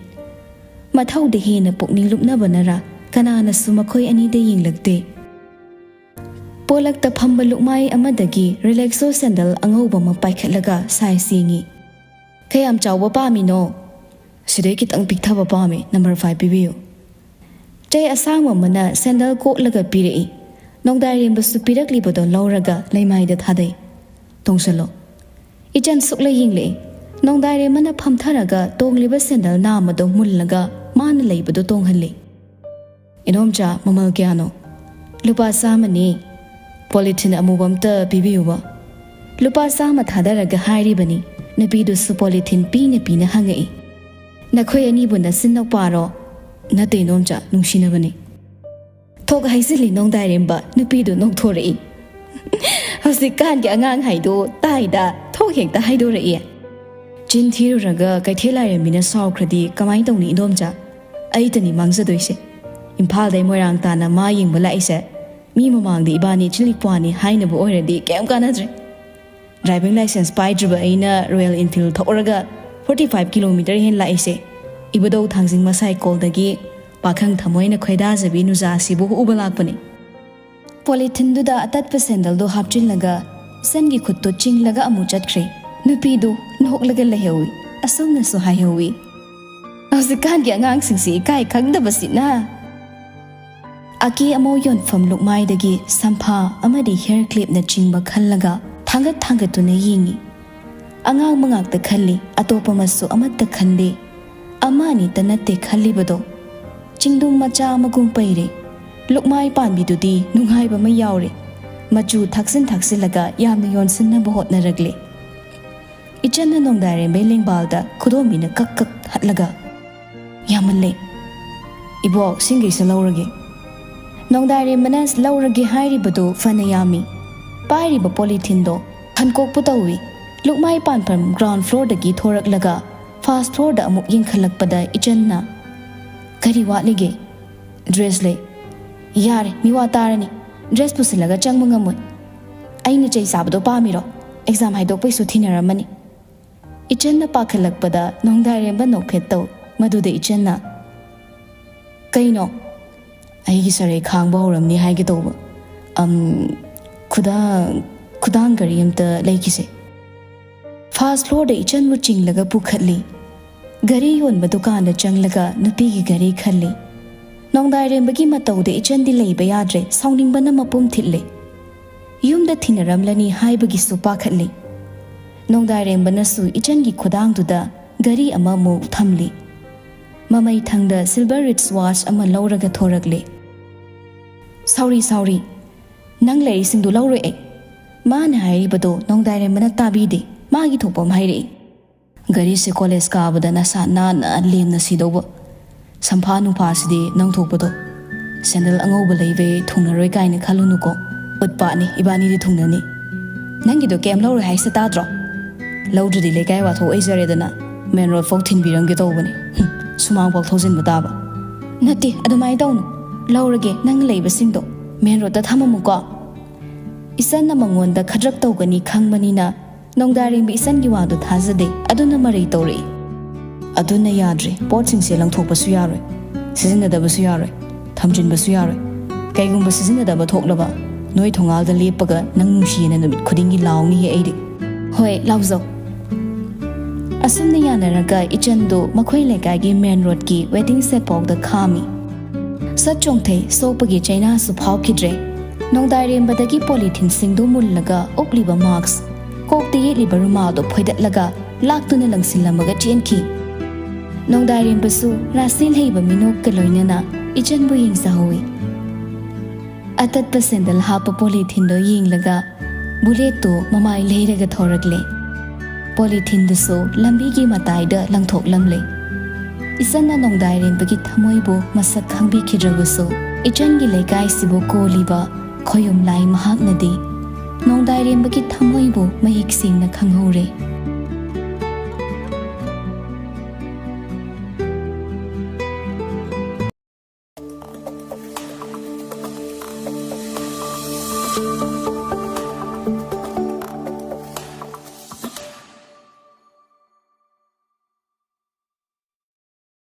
ꯃꯊꯧꯗ ꯍꯦꯟꯅ ꯄꯨꯛꯅꯤꯡ ꯂꯨꯞꯅꯕꯅꯔꯥ ꯀꯅꯥꯅꯁꯨ ꯃꯈꯣꯏ ꯑꯅꯤꯗ ꯌꯦꯡꯂꯛꯇꯦ꯫ ꯄꯣꯂꯛꯇ ꯐꯝꯕ ꯂꯨꯛꯃꯥꯏ ꯑꯃꯗꯒꯤ ꯔꯤꯂꯦꯛꯁꯣ ꯁꯦꯟꯗꯜ ꯑꯉꯧꯕ ꯑꯃ ꯄꯥꯏꯈꯠꯂꯒ ꯁꯥꯏꯖ ꯌꯦꯡꯉꯤ꯫ "ꯀꯌꯥꯝ ꯆꯥꯎꯕ ꯄꯥꯝꯃꯤꯅꯣ?" "ꯁꯤꯗꯩ ꯈꯤꯇꯪ ꯄꯤꯛꯊꯕ ꯄꯥꯝꯃꯤ, ꯅꯝꯕꯔ ꯐꯥꯏꯚ ꯄꯤꯕꯤꯌꯨ꯫" ꯆꯩ ꯑꯁꯥꯡꯕ ꯑꯃꯅ ꯁꯦꯟꯗꯜ ꯀꯣꯠꯂꯒ ꯄꯤꯔꯛꯏ꯫ ꯅꯣꯡꯗꯥꯏꯔꯦꯝꯕꯁꯨ ꯄꯤꯔꯛꯂꯤꯕꯗꯣ ꯂꯧꯔꯒ ꯂꯩꯃꯥꯏꯗ ꯊꯥꯗꯩ꯫ "ꯇꯣꯡꯁꯜꯂꯣ꯫" ꯏꯆꯟ ꯁꯨꯛꯂ ꯌꯦꯡꯂꯛꯏ꯫ ꯅꯣꯡꯗꯥꯏꯔꯦꯝꯕꯅ ꯐꯝꯊꯔꯒ ꯇꯣꯡꯂꯤꯕ ꯁꯦꯟꯗꯜ ꯅꯥꯝꯃꯗꯣ ꯃꯨꯜꯂꯒ ꯃꯥꯅ ꯂꯩꯕꯗꯣ ꯇꯣꯡꯍꯜꯂꯤ꯫ "ꯏꯗꯣꯝꯆꯥ, ꯃꯃꯜ ꯀꯌꯥꯅꯣ?" "ꯂꯨꯄꯥ ꯆꯥꯝꯃꯅꯤ꯫ ꯄꯣꯂꯤꯊꯤꯟ ꯑꯃꯨꯕ ꯑꯝꯇ ꯄꯤꯕꯤꯌꯨꯕ꯫" ꯂꯨꯄꯥ ꯆꯥꯝꯃ ꯊꯥꯗꯔꯒ ꯍꯥꯏꯔꯤꯕꯅꯤ꯫ ꯅꯨꯄꯤꯗꯨꯁꯨ ꯄꯣꯂꯤꯊꯤꯟ ꯄꯤꯅ ꯄꯤꯅ ꯍꯪꯉꯛꯏ꯫ "ꯅꯈꯣꯏ ꯑꯅꯤꯕꯨ ꯅꯆꯤꯟ ꯅꯨꯄꯥꯔꯣ?" "ꯅꯠꯇꯦ ꯏꯗꯣꯝꯆꯥ, ꯅꯨꯡꯁꯤꯅꯕꯅꯤ꯫" ꯊꯣꯛ ꯍꯥꯏꯖꯤꯜꯂꯤ ꯅꯣꯡꯗꯥꯏꯔꯦꯝꯕ꯫ ꯅꯨꯄꯤꯗꯨ ꯅꯣꯛꯊꯣꯔꯛꯏ꯫ "ꯍꯧꯖꯤꯛꯀꯥꯟꯒꯤ ꯑꯉꯥꯡ ꯍꯥꯏꯗꯣ ꯇꯥꯏꯗ, ꯊꯣꯛ ꯍꯦꯛꯇ ꯍꯥꯏꯗꯣꯔꯛꯏ꯫" ꯆꯤꯟ ꯊꯤꯔꯨꯔꯒ ꯀꯩꯊꯦꯜ ꯂꯥꯏꯔꯦꯝꯕꯤꯅ ꯁꯥꯎꯈ꯭ꯔꯗꯤ ꯀꯃꯥꯏꯅ ꯇꯧꯅꯤ ꯏꯗꯣꯝꯆꯥ? ꯑꯩꯇꯅꯤ ꯃꯥꯡꯖꯗꯣꯏꯁꯦ꯫ ꯏꯝꯐꯥꯜꯗꯩ ꯃꯣꯏꯔꯥꯡ ꯇꯥꯅ ꯃꯥ ꯌꯦꯡꯕ ꯂꯥꯛꯏꯁꯦ꯫ ꯃꯤ ꯃꯃꯥꯡꯗ ꯏꯕꯥꯅꯤ ꯆꯤꯜꯂꯤꯛꯄ꯭ꯋꯥꯅꯤ ꯍꯥꯏꯅꯕ ꯑꯣꯏꯔꯗꯤ ꯀꯩꯝ ꯀꯥꯟꯅꯗ꯭ꯔꯦ꯫ ꯗ꯭ꯔꯥꯏꯚꯤꯡ ꯂꯥꯏꯁꯦꯟꯁ ꯄꯥꯏꯗ꯭ꯔꯤꯕ ꯑꯩꯅ ꯔꯣꯌꯦꯜ ꯏꯟꯐꯤꯜ ꯊꯧꯔꯒ ꯐꯣꯔꯇꯤ ꯐꯥꯏꯚ ꯀꯤꯂꯣꯃꯤꯇꯔ ꯍꯦꯟ ꯂꯥꯛꯏꯁꯦ꯫ ꯏꯕꯨꯙꯧ ꯊꯥꯡꯖꯤꯡ ꯃꯁꯥꯏꯀꯣꯜꯗꯒꯤ ꯄꯥꯈꯪ ꯊꯃꯣꯏꯅ ꯈꯣꯏꯗꯥꯖꯕꯤ ꯅꯨꯖꯥꯁꯤꯕꯨ ꯎꯕ ꯂꯥꯛꯄꯅꯤ꯫ ꯄꯣꯂꯤꯊꯤꯟꯗꯨꯗ ꯑꯇꯠꯄ ꯁꯦꯟꯗꯜꯗꯨ ꯍꯥꯞꯆꯤꯜꯂꯒ ꯏꯆꯟꯒꯤ ꯈꯨꯠꯇꯨ ꯆꯤꯡꯂꯒ ꯑꯃꯨꯛ ꯆꯠꯈ꯭ꯔꯦ꯫ ꯅꯨꯄꯤꯗꯨ ꯅꯣꯛꯂꯒ ꯂꯩꯍꯧꯏ꯫ ꯑꯁꯨꯝꯅꯁꯨ ꯍꯥꯏꯍꯧꯏ, "ꯍꯧꯖꯤꯛꯀꯥꯟꯒꯤ ꯑꯉꯥꯡꯁꯤꯡꯁꯤ ꯏꯀꯥꯏ ꯈꯪꯗꯕꯁꯤꯅ!" ꯑꯀꯦ ꯑꯃꯧ ꯌꯣꯟꯐꯝ ꯂꯨꯛꯃꯥꯏꯗꯒꯤ ꯁꯝꯐꯥ ꯑꯃꯗꯤ ꯍꯦꯌꯔ ꯀ꯭ꯂꯤꯞꯅꯆꯤꯡꯕ ꯈꯜꯂꯒ ꯊꯥꯡꯒꯠ ꯊꯥꯡꯒꯠꯇꯨꯅ ꯌꯦꯡꯏ꯫ ꯑꯉꯥꯡꯕ ꯉꯥꯛꯇ ꯈꯜꯂꯤ, ꯑꯇꯣꯞꯄ ꯃꯆꯨ ꯑꯃꯠꯇ ꯈꯟꯗꯦ꯫ ꯑꯃ ꯑꯅꯤꯇ ꯅꯠꯇꯦ ꯈꯜꯂꯤꯕꯗꯣ, ꯆꯤꯡꯗꯨꯝ ꯃꯆꯥ ꯑꯃꯒꯨꯝ ꯄꯩꯔꯦ꯫ ꯂꯨꯛꯃꯥꯏ ꯄꯥꯟꯕꯤꯗꯨꯗꯤ ꯅꯨꯡꯉꯥꯏꯕ ꯑꯃ ꯌꯥꯎꯔꯦ꯫ ꯃꯆꯨ ꯊꯥꯛꯆꯤꯟ ꯊꯥꯛꯆꯤꯜꯂꯒ ꯌꯥꯝꯅ ꯌꯣꯟꯁꯤꯟꯅꯕ ꯍꯣꯠꯅꯔꯛꯂꯦ꯫ ꯏꯆꯟꯅ ꯅꯣꯡꯗꯥꯏꯔꯦꯝꯕꯩ ꯂꯦꯡꯕꯥꯜꯗ ꯈꯨꯗꯣꯝꯕꯤꯅ ꯀꯛ ꯀꯛ ꯍꯠꯂꯒ, "ꯌꯥꯝꯃꯜꯂꯦ꯫ ꯏꯕꯣꯛ, ꯁꯤꯡꯈꯩꯁꯦ ꯂꯧꯔꯒꯦ꯫" ꯅꯣꯡꯗꯥꯏꯔꯦꯝꯕꯅ ꯂꯧꯔꯒꯦ ꯍꯥꯏꯔꯤꯕꯗꯨ ꯐꯅ ꯌꯥꯝꯃꯤ꯫ ꯄꯥꯏꯔꯤꯕ ꯄꯣꯂꯤꯊꯤꯟꯗꯣ ꯈꯟꯀꯣꯛꯄꯨ ꯇꯧꯏ꯫ ꯂꯨꯛꯃꯥꯏ ꯄꯥꯟꯐꯝ ꯒ꯭ꯔꯥꯎꯟ ꯐ꯭ꯂꯣꯔꯗꯒꯤ ꯊꯣꯔꯛꯂꯒ ꯐꯥꯔꯁ ꯐ꯭ꯂꯣꯔꯗ ꯑꯃꯨꯛ ꯌꯦꯡꯈꯠꯂꯛꯄꯗ ꯏꯆꯟꯅ, "ꯀꯔꯤ ꯋꯥꯠꯂꯤꯒꯦ?" "ꯗ꯭ꯔꯦꯁ ꯂꯩ꯫" "ꯌꯥꯔꯦ, ꯃꯤꯋꯥ ꯇꯥꯔꯅꯤ꯫ ꯗ꯭ꯔꯦꯁ ꯄꯨꯁꯤꯜꯂꯒ ꯆꯪꯕ ꯉꯝꯃꯣꯏ꯫ ꯑꯩꯅ ꯆꯩ ꯆꯥꯕꯗꯣ ꯄꯥꯝꯃꯤꯔꯣ? ꯑꯦꯛꯖꯥꯝ ꯍꯥꯏꯗꯣꯛꯄꯩꯁꯨ ꯊꯤꯅꯔꯝꯃꯅꯤ꯫" ꯏꯆꯟꯅ ꯄꯥꯈꯠꯂꯛꯄꯗ ꯅꯣꯡꯗꯥꯏꯔꯦꯝꯕ ꯅꯣꯛꯐꯦꯠ ꯇꯧ꯫ ꯃꯗꯨꯗ ꯏꯆꯟꯅ, "ꯀꯩꯅꯣ?" "ꯑꯩꯒꯤ ꯁꯔꯩ ꯈꯥꯡꯕ ꯍꯧꯔꯝꯅꯤ ꯍꯥꯏꯒꯦ ꯇꯧꯕ꯫ ꯑꯝ, ꯈꯨꯗꯥꯡ, ꯈꯨꯗꯥꯡ ꯘꯔꯤ ꯑꯝꯇ ꯂꯩꯈꯤꯁꯦ꯫" ꯐꯥꯔꯁ ꯐ꯭ꯂꯣꯔꯗ ꯏꯆꯟꯕꯨ ꯆꯤꯡꯂꯒ ꯄꯨꯈꯠꯂꯤ꯫ ꯘꯔꯤ ꯌꯣꯟꯕ ꯗꯨꯀꯥꯟꯗ ꯆꯪꯂꯒ ꯅꯨꯄꯤꯒꯤ ꯘꯔꯤ ꯈꯜꯂꯤ꯫ ꯅꯣꯡꯗꯥꯏꯔꯦꯝꯕꯒꯤ ꯃꯇꯧꯗ ꯏꯆꯟꯗꯤ ꯂꯩꯕ ꯌꯥꯗ꯭ꯔꯦ, ꯁꯥꯎꯅꯤꯡꯕꯅ ꯃꯄꯨꯝ ꯊꯤꯠꯂꯦ꯫ ꯌꯨꯝꯗ ꯊꯤꯟꯅꯔꯝꯂꯅꯤ ꯍꯥꯏꯕꯒꯤꯁꯨ ꯄꯥꯈꯠꯂꯦ꯫ ꯅꯣꯡꯗꯥꯏꯔꯦꯝꯕꯅꯁꯨ ꯏꯆꯟꯒꯤ ꯈꯨꯗꯥꯡꯗꯨꯗ ꯘꯔꯤ ꯑꯃꯃꯨꯛ ꯊꯝꯂꯤ꯫ ꯃꯃꯩ ꯊꯪꯗ silver wrist watch ꯑꯃ ꯂꯧꯔꯒ ꯊꯣꯔꯛꯂꯦ꯫ "Sorry, sorry, ꯅꯪ ꯂꯩꯔꯤꯁꯤꯡꯗꯨ ꯂꯧꯔꯣꯏ ꯑꯩ꯫" ꯃꯥꯅ ꯍꯥꯏꯔꯤꯕꯗꯣ ꯅꯣꯡꯗꯥꯏꯔꯦꯝꯕꯅ ꯇꯥꯕꯤꯗꯦ꯫ ꯃꯥꯒꯤ ꯊꯣꯛꯄ ꯑꯃ ꯍꯥꯏꯔꯛꯏ꯫ "ꯒꯥꯔꯤꯁꯦ ꯀꯣꯂꯦꯖ ꯀꯥꯕꯗ ꯅꯁꯥ ꯅꯥꯟꯅ ꯂꯦꯝꯅ ꯁꯤꯗꯧꯕ꯫ ꯁꯝꯐꯥ ꯅꯨꯡꯐꯥꯁꯤꯗꯤ ꯅꯪ ꯊꯣꯛꯄꯗꯣ꯫ ꯁꯦꯟꯗꯜ ꯑꯉꯧꯕ ꯂꯩꯕꯩ ꯊꯨꯡꯅꯔꯣꯏ ꯀꯥꯏꯅ ꯈꯜꯂꯨꯅꯨꯀꯣ꯫ ꯎꯠꯄꯥꯠꯅꯤ, ꯏꯕꯥꯅꯤꯗꯤ ꯊꯨꯡꯅꯅꯤ꯫ ꯅꯪꯒꯤꯗꯣ ꯀꯩꯝ ꯂꯧꯔꯣꯏ ꯍꯥꯏꯁꯦ ꯇꯥꯗ꯭ꯔꯣ? ꯂꯧꯗ꯭ꯔꯗꯤ ꯂꯩꯀꯥꯏ ꯋꯥꯊꯣꯛ ꯑꯣꯏꯖꯔꯦꯗꯅ꯫ ꯃꯦꯟ ꯔꯣꯗ ꯐꯥꯎ ꯊꯤꯟꯕꯤꯔꯝꯒꯦ ꯇꯧꯕꯅꯤ꯫ ꯍꯨꯝ, ꯁꯨꯃꯥꯡ ꯐꯥꯎ ꯊꯧꯖꯤꯟꯕ ꯇꯥꯕ꯫" "ꯅꯠꯇꯦ, ꯑꯗꯨꯃꯥꯏꯅ ꯇꯧꯅꯨ꯫ ꯂꯧꯔꯒꯦ, ꯅꯪ ꯂꯩꯕꯁꯤꯡꯗꯣ ꯃꯦꯟ ꯔꯣꯗꯇ ꯊꯝꯃꯝꯃꯨꯀꯣ꯫" ꯏꯆꯟꯅ ꯃꯉꯣꯟꯗ ꯈꯗ꯭ꯔꯛ ꯇꯧꯒꯅꯤ ꯈꯪꯕꯅꯤꯅ ꯅꯣꯡꯗꯥꯏꯔꯦꯝꯕ ꯏꯆꯟꯒꯤ ꯋꯥꯗꯨ ꯊꯥꯖꯗꯦ꯫ ꯑꯗꯨꯅ ꯃꯔꯩ ꯇꯧꯔꯛꯏ꯫ "ꯑꯗꯨꯅ ꯌꯥꯗ꯭ꯔꯦ, ꯄꯣꯠꯁꯤꯡꯁꯦ ꯂꯪꯊꯣꯛꯄꯁꯨ ꯌꯥꯔꯣꯏ, ꯁꯤꯖꯤꯟꯅꯗꯕꯁꯨ ꯌꯥꯔꯣꯏ, ꯊꯝꯖꯤꯟꯕꯁꯨ ꯌꯥꯔꯣꯏ꯫ ꯀꯩꯒꯨꯝꯕ ꯁꯤꯖꯤꯟꯅꯗꯕ ꯊꯣꯛꯂꯕ, ꯅꯣꯏ ꯊꯣꯡꯒꯥꯜꯗ ꯂꯦꯞꯄꯒ ꯅꯪ ꯅꯨꯡꯁꯤꯌꯦꯅ ꯅꯨꯃꯤꯠ ꯈꯨꯗꯤꯡꯒꯤ ꯂꯥꯎꯅꯤꯍꯦ ꯑꯩꯗꯤ꯫" "ꯍꯣꯏ, ꯂꯥꯎꯖꯧ꯫" ꯑꯁꯨꯝꯅ ꯌꯥꯅꯔꯒ ꯏꯆꯟꯗꯨ ꯃꯈꯣꯏ ꯂꯩꯀꯥꯏꯒꯤ ꯃꯦꯟ ꯔꯣꯗꯀꯤ ꯋꯦꯇꯤꯡ ꯁꯦꯗ ꯐꯥꯎꯗ ꯈꯥꯝꯃꯤ꯫ ꯁꯠ ꯆꯣꯡꯊꯩ, ꯁꯣꯛꯄꯒꯤ ꯆꯩꯅꯥꯁꯨ ꯐꯥꯎꯈꯤꯗ꯭ꯔꯦ꯫ ꯅꯣꯡꯗꯥꯏꯔꯦꯝꯕꯗꯒꯤ ꯄꯣꯂꯤꯊꯤꯟꯁꯤꯡꯗꯨ ꯃꯨꯜꯂꯒ ꯎꯞꯂꯤꯕ ꯃꯥꯛꯁ, ꯀꯣꯛꯇ ꯌꯦꯠꯂꯤꯕ ꯔꯨꯃꯥꯜꯗꯨ ꯐꯣꯏꯗꯠꯂꯒ ꯂꯥꯛꯇꯨꯅ ꯂꯪꯁꯤꯜꯂꯝꯃꯒ ꯆꯦꯟꯈꯤ꯫ ꯅꯣꯡꯗꯥꯏꯔꯦꯝꯕꯁꯨ ꯔꯥꯁꯦꯜ ꯍꯩꯕ ꯃꯤꯅꯣꯛꯀ ꯂꯣꯏꯅꯅ ꯏꯆꯟꯕꯨ ꯌꯦꯡꯖꯍꯧꯏ꯫ ꯑꯇꯠꯄ ꯁꯦꯟꯗꯜ ꯍꯥꯞꯄ ꯄꯣꯂꯤꯊꯤꯟꯗꯣ ꯌꯦꯡꯂꯒ ꯕꯨꯂꯦꯠꯇꯨ ꯃꯃꯥꯏ ꯂꯩꯔꯒ ꯊꯧꯔꯛꯂꯦ꯫ ꯄꯣꯂꯤꯊꯤꯟꯗꯨꯁꯨ ꯂꯝꯕꯤꯒꯤ ꯃꯇꯥꯏꯗ ꯂꯪꯊꯣꯛꯂꯝꯂꯦ꯫ ꯏꯆꯟꯅ ꯅꯣꯡꯗꯥꯏꯔꯦꯝꯕꯒꯤ ꯊꯃꯣꯏꯕꯨ ꯃꯁꯛ ꯈꯪꯕꯤꯈꯤꯗ꯭ꯔꯕꯁꯨ, ꯏꯆꯟꯒꯤ ꯂꯩꯀꯥꯏꯁꯤꯕꯨ ꯀꯣꯜꯂꯤꯕ ꯈꯣꯌꯨꯝ ꯂꯥꯏ ꯃꯍꯥꯛꯅꯗꯤ ꯅꯣꯡꯗꯥꯏꯔꯦꯝꯕꯒꯤ ꯊꯃꯣꯏꯕꯨ ꯃꯌꯦꯛ ꯁꯦꯡꯅ ꯈꯪꯍꯧꯔꯦ꯫